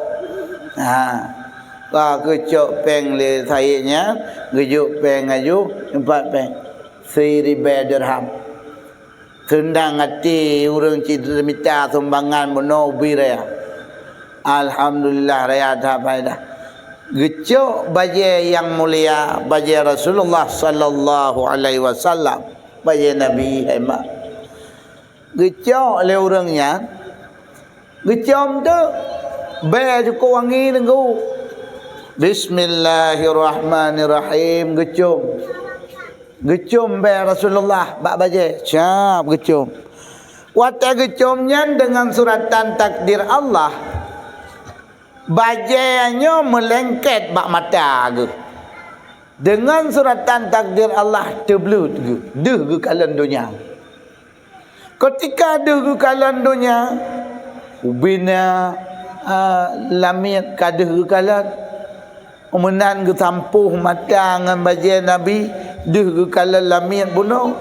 Ha. Ka geucok péng lé sayek nyan, geujok péng laju, empat péng. Siribée dirham. Seundang até ureuëng cit mita sumbangan bunoe ubé raya. Alhamdulillah, raya that faedah. Geucok bajée nyang mulia, bajée Rasulullah sallallahu alaihi wasallam, bajée Nabi hai mak. Geucok lé ureuëng nyan, geucom teuk, bée cukôp wangi teungku. Bismillahirrahmanirrahim, geucom. Geucom bée Rasulullah bak bajée, siap geucom. Watée geucom nyan deungon suratan takdir Allah, bajée nyoe meulengket bak mata geuh. Deungon suratan takdir Allah teubleut geuh, deuh geukalon donya. Keutika deuh geukalon donya, ubena, a, lamiet ka deuh geukalon. Meunan geusampôh mata ngon bajée Nabi, deuh geukalon lamiet bunoe.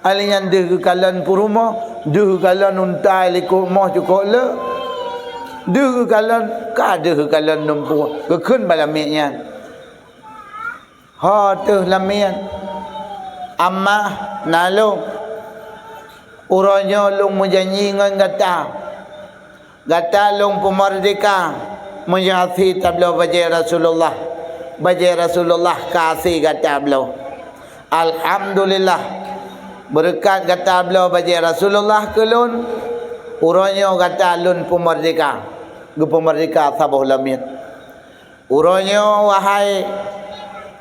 Alèh nyan deuh geukalon peurumoh, deuh geukalon unta likot rumoh cukôp le. Deuh geukalon, ka deuh geukalon lumpur, geukheun bak lamiet nyan. Ho teuh lamiet, amah na lôn. Uroe nyoe lôn meujanji ngon gata. Gata lôn peumeurdeka meunyoe asie tabloe bajée Rasulullah. Bajée Rasulullah ka asie gata bloe. Alhamdulillah, beureukat gata bloe bajée Rasulullah keu lôn, uroe nyoe gata lôn peumeurdeka, geupeumeurdeka saboh lamiet. Uroe nyoe, wahai,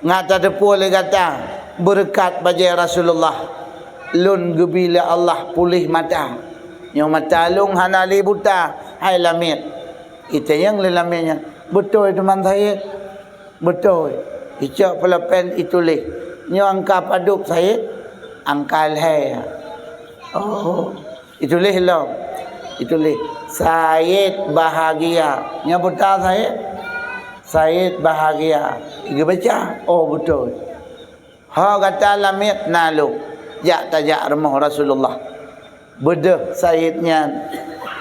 ngat tateupeue lé gata, beureukat bajée Rasulullah, lôn geubi lé Allah puléh mata. Nyoe mata lôn hana lé buta, hai lamiet. Itanyong lé lamiet nyan, "Beutôi teuma Sayed?" "Beutôi." Icok peuleupen ituléh, "Nyoe angka padub Sayed?" "Angka lhée." "Oh." Ituléh lom. Ituléh, "Sayed bahagia." Nyan buta Sayed? "Sayed bahagia." Geubaca, "Oh, beutôi." "Ho gata lamiet na lôn. Jak tajak rumoh Rasulullah." Beudôh Sayed nyan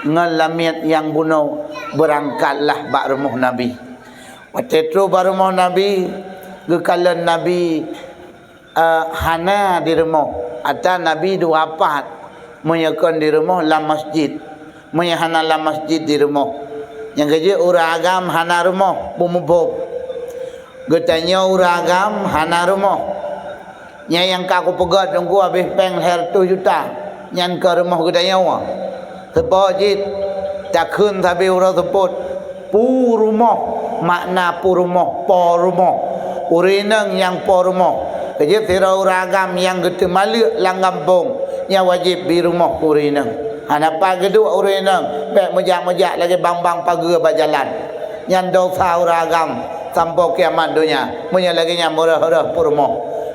ngon lamiet nyang bunoe beurangkatlah bak rumoh Nabi. Watée troh bak rumoh Nabi, geukalon Nabi eh, hana di rumoh, ata Nabi dua pat, meunyoe kon di rumoh lam masjid, meunyoe hana lam masjid di rumoh. Nyang keujeuet ureuëng agam hana rumoh, beumuphom. Geutanyoe ureuëng agam hana rumoh. Nyan nyang ka kupeugét teungku habéh péng lhée reutôh juta. Nyan keuh rumoh geutanyoe. Seupôt jih takheun sabe uroe seupôt, pu rumoh, makna pu rumoh, po rumoh. Ureuëng inong nyang po rumoh. Keujeuet sidroe ureuëng agam nyang geuteumaleuek lam gampông, nyan wajéb bi rumoh keu ureuëng inong. Hana pat geuduek ureuëng inong, bék meujak-meujak lagée bang-bang pageue bak jalan. Nyan desya ureuëng agam sampoe kiamat donya, meunyoe lagée nyan meureuh-reuh peurumoh.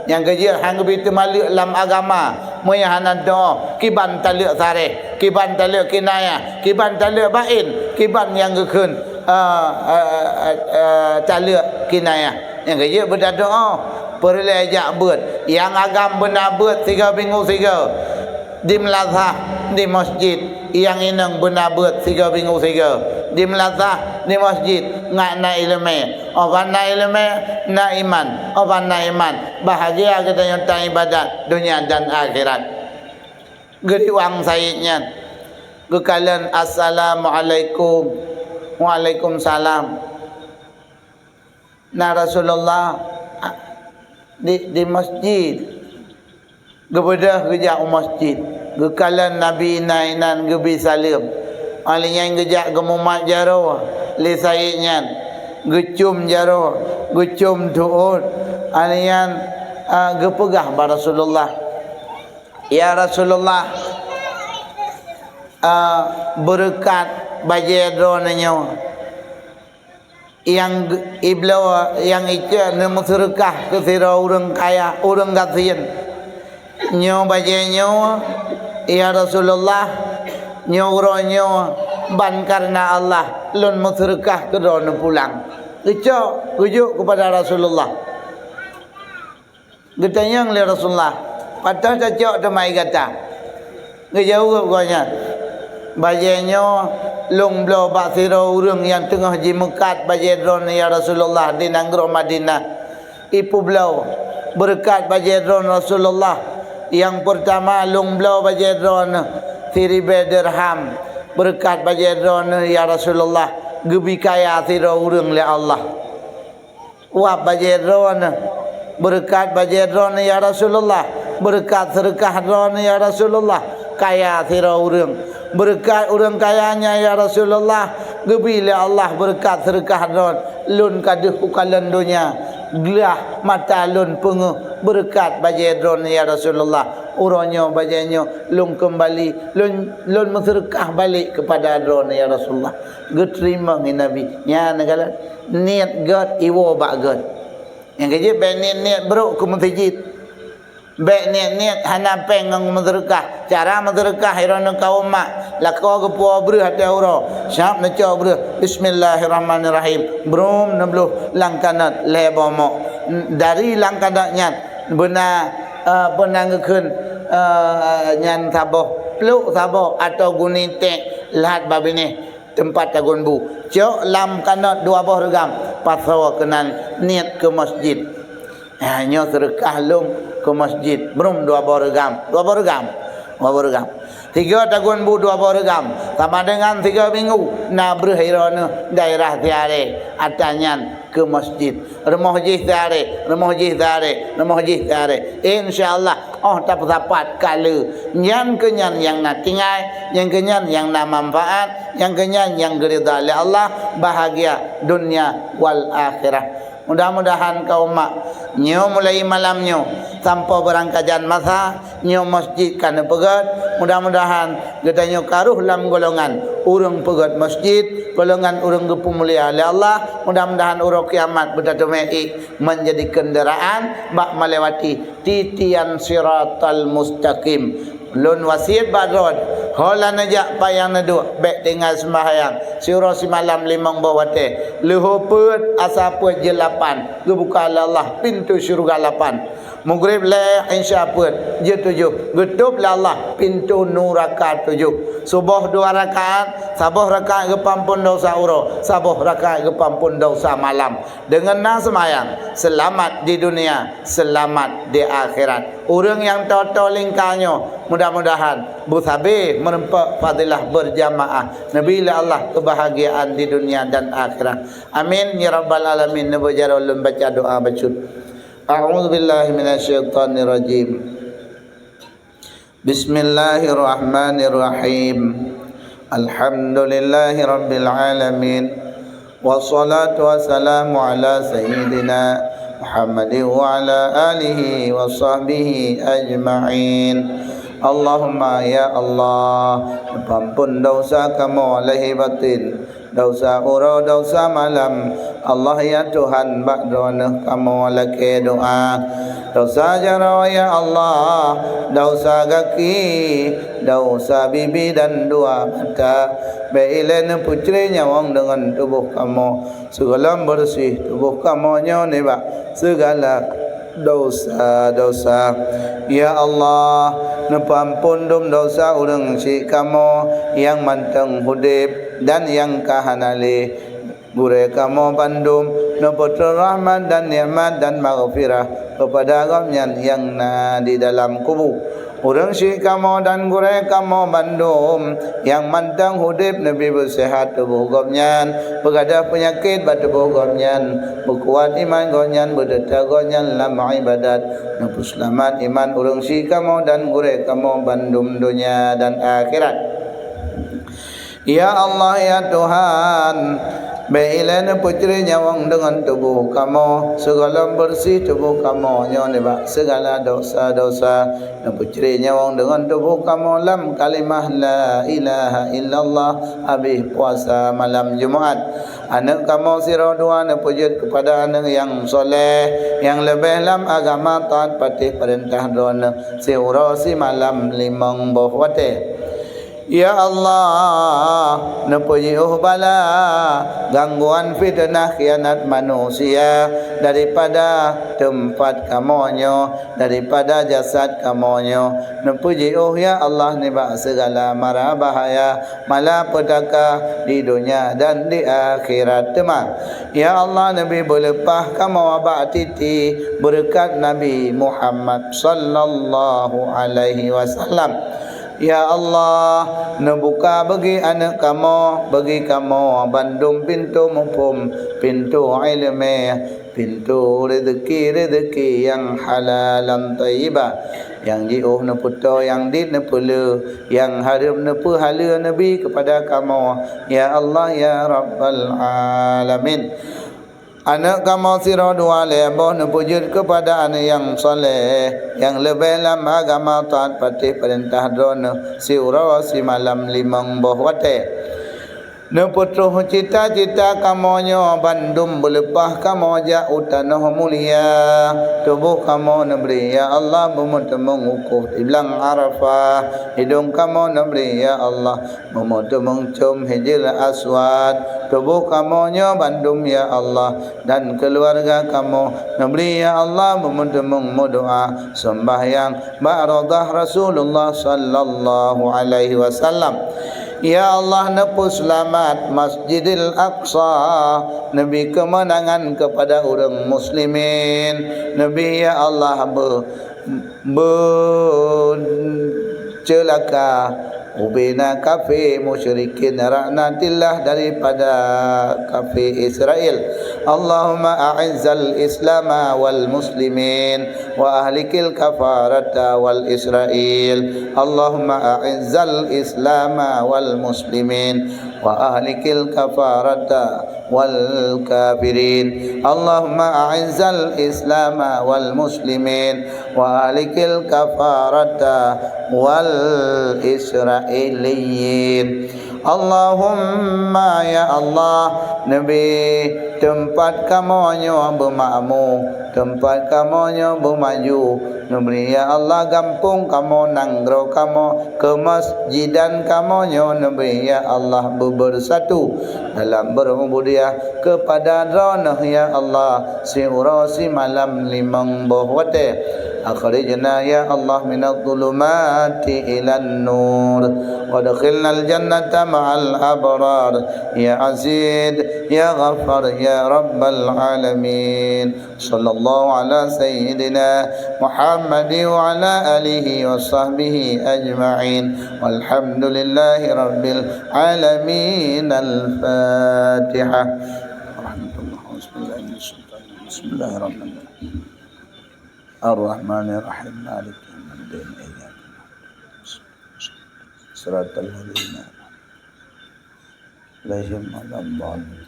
Nyang keujeuet han geubi teumaleuek lam agama, meunyoe hana doa, kiban taleuek sareh, kiban taleuek kinayah, kiban taleuek baén, kiban nyang geukheun, eh, eh, eh, eh, taleuek kinayah. Nyang keujeuet beutadoa, peureulée jak beuet. Nyang agam beuna beuet sigoe bingu sigoe. Di meulasah, di masjid, nyang inong beuna beuet sigoe bingu sigoe. Di meulasah, di masjid, ngat na iéleumé. Óh ban na iéleumé, na iman. Óh ban na iman, bahagia geutanyoe tan iébadat donya dan akhirat. Geuriwang sayid nyan, geukalon, "Assalamualaikum." "Waalaikumsalam." Na Rasulullah di, di masjid. Geubeudôh geujak u masjid. Geukalon Nabi inan-inan geubi saleuem. Óh lheueh nyan geujak geumumat jaroe lé sayid nyan. Geucom jaroe, geucom tuôt. Óh lheueh nyan, ah, geupeugah bak Rasulullah, "Ya Rasulullah, ah, beureukat bajée droeneuh nyoe." Nyang ibloe nyang icok neumeuseudeukah keu sidroe ureuëng kaya, ureuëng gasien. Nyoe bajée nyoe, ya Rasulullah, nyoe uroe nyoe ban kareuna Allah lôn meuseudeukah keu droeneuh pulang. Geucok, geujok keupada Rasulullah. Geutanyong lé Rasulullah, "Pat tacok teuma gata?" Geujaweueb gobnyan, "Bajée nyoe lôn bloe bak sidroe ureuëng nyang teungoh jimeukat bajée droeneuh, ya Rasulullah, di nanggroe Madinah. Ipeubloe beureukat bajée droeneuh, Rasulullah. Nyang peurtama lôn bloe bajée droeneuh siribée dirham. Beureukat bajée droeneuh, ya Rasulullah, geubi kaya sidroe ureuëng lé Allah." Wab bajée droeneuh, beureukat bajée droeneuh, ya Rasulullah, beureukat seudeukah droeneuh, ya Rasulullah, kaya sidroe ureuëng. Beureukat ureuëng kaya nyan, ya Rasulullah, geubi lé Allah beureukat seudeukah droeneuh. Lôn ka deuh u kalon donya, glah mata lôn peungeuh beureukat bajée droeneuh, ya Rasulullah. Uroe nyoe bajée nyoe lôn keumbali, lôn, lôn meuseudeukah balek keupada droeneuh, ya Rasulullah. Geuteurimong lé Nabi. Nyan neukalon. Niet gét iwoe bak gét. Nyang keujeuet bék niet-niet brok keu meuseujid. Bék niet-niet hana péng ngon meuseudeukah. Cara meuseudeukah droeneuh kaum mak, lakoe geupuwoe breueh ateueh uroe, sab neucok breueh, "Bismillahirrahmanirrahim." Brum neubloh lam kanot lhée boh mok. Dari lam kanot nyan beuna, eh, beuna geukheun, eh, nyan saboh, plôk saboh atau guni ték lhat bak binéh. Teumpat tagun bu. Cok lam kanot dua boh reugam, pasoe keunan niet keu masjid. Ha, nyoe seudeukah lôn keu masjid. Brum dua boh reugam. Dua boh reugam. Dua boh reugam. Tiga tagun bu dua boh reugam. Sama dengan tiga minggu. Na breueh droeneuh daerah Tiare. Ata nyan keu masjid. Rumoh jih Tiare. Rumoh jih Tiare. Rumoh jih Tiare. Insya Allah. Óh tapeusapat kale, nyan keuh nyan nyang na tinggai, nyan keuh nyan nyang na manfaat, nyan keuh nyan nyang geuridha lé Allah, bahagia dunia wal akhirah. Mudah-mudahan kaum mak nyoe mulai malam nyoe sampoe beurangkajan masa nyoe masjid ka neupeugét. Mudah-mudahan geutanyoe ka rhoh lam golongan ureuëng peugét masjid, golongan ureuëng geupeumulia lé Allah. Mudah-mudahan uroe kiamat beutateumé ék menjadi kendaraan bak melewati titian siratal mustaqim. Lôn wasiet bak droe, ho la neujak payang neuduek, bék tinggai seumbahyang, siuroe simalam limong boh watée. Leuhô peuet, asa peuet jeuet lapan, geubuka lé Allah pintoe syeuruga lapan. Mugrib lhée, Isya peuet, jeuet tujoh, geutôb lé Allah pintoe nuraka tujoh. Suboh dua rakaat, saboh rakaat geupampon desya uroe, saboh rakaat geupampon desya malam. Deungon na seumayang, seulamat di dunia, seulamat di akhirat. Ureuëng nyang toe-toe lingka nyoe, mudah-mudahan beusabe meureumpok fadilah beurjamaah, neubi lé Allah keubahagiaan di dunia dan akhirat. Amin ya rabbal alamin. Neubeujaroe lôn baca doa bacut. A'udzubillahi minasyaitonirrajim. Bismillahirrahmanirrahim. Alhamdulillahirabbil alamin. Wassalatu wassalamu ala sayyidina Muhammadin wa ala alihi wa sahbihi ajma'in. Allahumma, ya Allah, neupeuampon desya kamoe lahé batin, desya uroe, desya malam. Allah, ya Tuhan, bak Droeneuh kamoe lakée doá. Desya jaroe, ya Allah, desya gaki, desya bibi dan dua mata. Bék ilée neupeucré nyawöng deungon tuboh kamoe, sigohlom beureuséh tuboh kamoe nyoe nibak sigala desya-desya. Ya Allah, neupeuampon dum desya ureuëng syik kamoe nyang mantong udeb dan nyang ka hana lé. Gurée kamoe bandum neupeutrok rahmat dan nikmat dan maghfirah keupada gobnyan nyang na di dalam kubu. Ureuëng syik kamoe dan gurée kamoe bandum nyang mantong udeb, neubi beuseuhat tuboh gobnyan, beugadôh peunyakét bak tuboh gobnyan, beukuat iman gobnyan, beuteuta gobnyan lam iébadat. Neupeuseulamat iman ureuëng syik kamoe dan gurée kamoe bandum donya dan akhirat. Ya Allah, ya Tuhan, bék ilée neupeucré nyawöng deungon tuboh kamoe, sigohlom beureuséh tuboh kamoe nyoe nibak sigala desya-desya. Neupeucré nyawöng deungon tuboh kamoe lam kalimah la ilaha illallah, habéh puasa malam Jumat. Aneuëk kamoe sidroe dua neupeujeuet keupada aneuëk nyang soleh, nyang leubeh lam agama, taát patéh peurintah Droeneuh, siuroe simalam limong boh watée. Ya Allah, neupeujiôh bala, gangguan, fiteunah, khianat manusia daripada teumpat kamoe nyoe, daripada jasad kamoe nyoe. Neupeujiôh, ya Allah, nibak sigala mara bahaya, malapetaka di donya dan di akhirat teuma. Ya Allah, neubi beuleupah kamoe bak titi beureukat Nabi Muhammad sallallahu alaihi wasallam. Ya Allah, neubuka bagi aneuëk kamoe, bagi kamoe bandum pintoe muphom, pintoe iéleumé, pintoe rezeki-rezeki nyang halalan thayyibah, nyang jiôh neupeutoe, nyang dit neupeulé, nyang hareuem neupeuhaleue neubi keupada kamoe, ya Allah, ya Rabbal Alamin. Aneuëk kamoe sidroe dua lhée boh neupeujeuet keupada aneuëk nyang soleh, nyang leubeh lam agama, taát patéh peurintah Droeneuh, siuroe simalam limong boh watée. Neupeutroh cita-cita kamoe nyoe bandum beuleupah kamoe jak u tanoh mulia. Tuboh kamoe neubri, ya Allah, beumeuteumeung wukuf di blang Arafah. Idong kamoe neubri, ya Allah, beumeuteumeung com Hijril Aswad. Tuboh kamoe nyoe bandum, ya Allah, dan keuluwarga kamoe neubri, ya Allah, beumeuteumeung meudoá, seumbahyang bak Raudhah Rasulullah sallallahu alaihi wasallam. Ya Allah, neupeuseulamat Masjidil Aqsa, neubi keumeunangan keupada ureuëng muslimin, neubi, ya Allah, beu-, beuceulaka ubena kafé musyrikin, laknatillah, daripada kafé Israel. Allahumma a'izzal Islama wal muslimin, wa ahlikil kafarata wal Israel. Allahumma a'izzal Islama wal muslimin, wa ahlikil kafarata wal kafirin. Allahumma a'izzal Islama wal muslimin, wa ahlikil kafarata wal Israeliyin. Allahumma, ya Allah, neubi teumpat kamoe nyoe beumakmu, teumpat kamoe nyoe beumaju. Neubri, ya Allah, gampông kamoe, nanggroe kamoe, keumasjidan kamoe nyoe, neubri, ya Allah, beubeursatu dalam beurububiyah keupada Droeneuh, ya Allah, siuroe simalam limong boh watée. Akhrijna, ya Allah, minadh dhulumati ilan nur, wa adkhilnal jannata ma'al abrar, ya Aziz, ya Ghaffar, ya Rabbal Alamin. Sallallahu ala sayyidina Muhammad wa ala alihi wa sahbihi ajma'in. Walhamdulillahi rabbil alamin. Al-Fatihah. Warahmatullahi wabarakatuh. Bismillahirrahmanirrahim. Ar-Rahmanirrahim. Maliki yaumiddin. Iyyaka na'budu wa iyyaka nasta'in. Shiratal ladzina an'amta 'alaihim ghairil maghdubi 'alaihim waladdallin.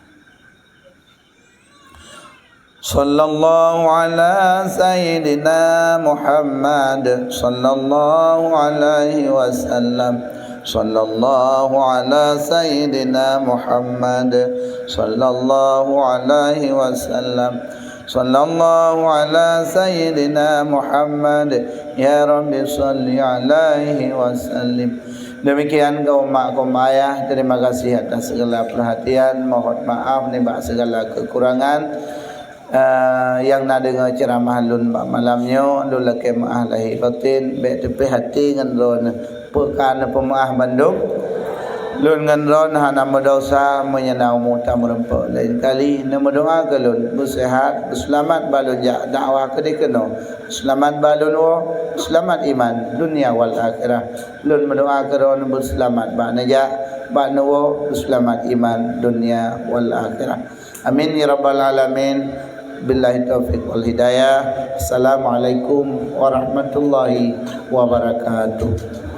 Sallallahu ala sayyidina Muhammad, sallallahu alaihi wasallam. Sallallahu ala sayyidina Muhammad, sallallahu alaihi wasallam. Sallallahu ala sayyidina Muhammad, ya Rabbi salli alaihi wasallim. Demikian kaum mak kaum ayah, terima kasih atas segala perhatian. Mohon maaf nibak segala kekurangan. Eh, nyang na deungoe ceuramah lôn bak malam nyoe, lôn lakée meu'ah lahé batin, bék teupéh até ngon droeneuh. Peue ka neupeumeu'ah bandum. Lôn ngon droeneuh hana meudesya, meunyoe na umu tameurumpok laén kali. Neumeudoa keu lôn, beuseuhat, beuseulamat bak lôn jak dakwah keudéh keunoe. Seulamat bak lôn woe, seulamat iman, dunia wal akhirah. Lôn meudoa keu droeneuh beuseulamat bak neujak, bak neuwoe, beuseulamat iman, dunia wal akhirah. Amin ya rabbal alamin. Billahi taufiq wal hidayah. Assalamualaikum warahmatullahi wabarakatuh.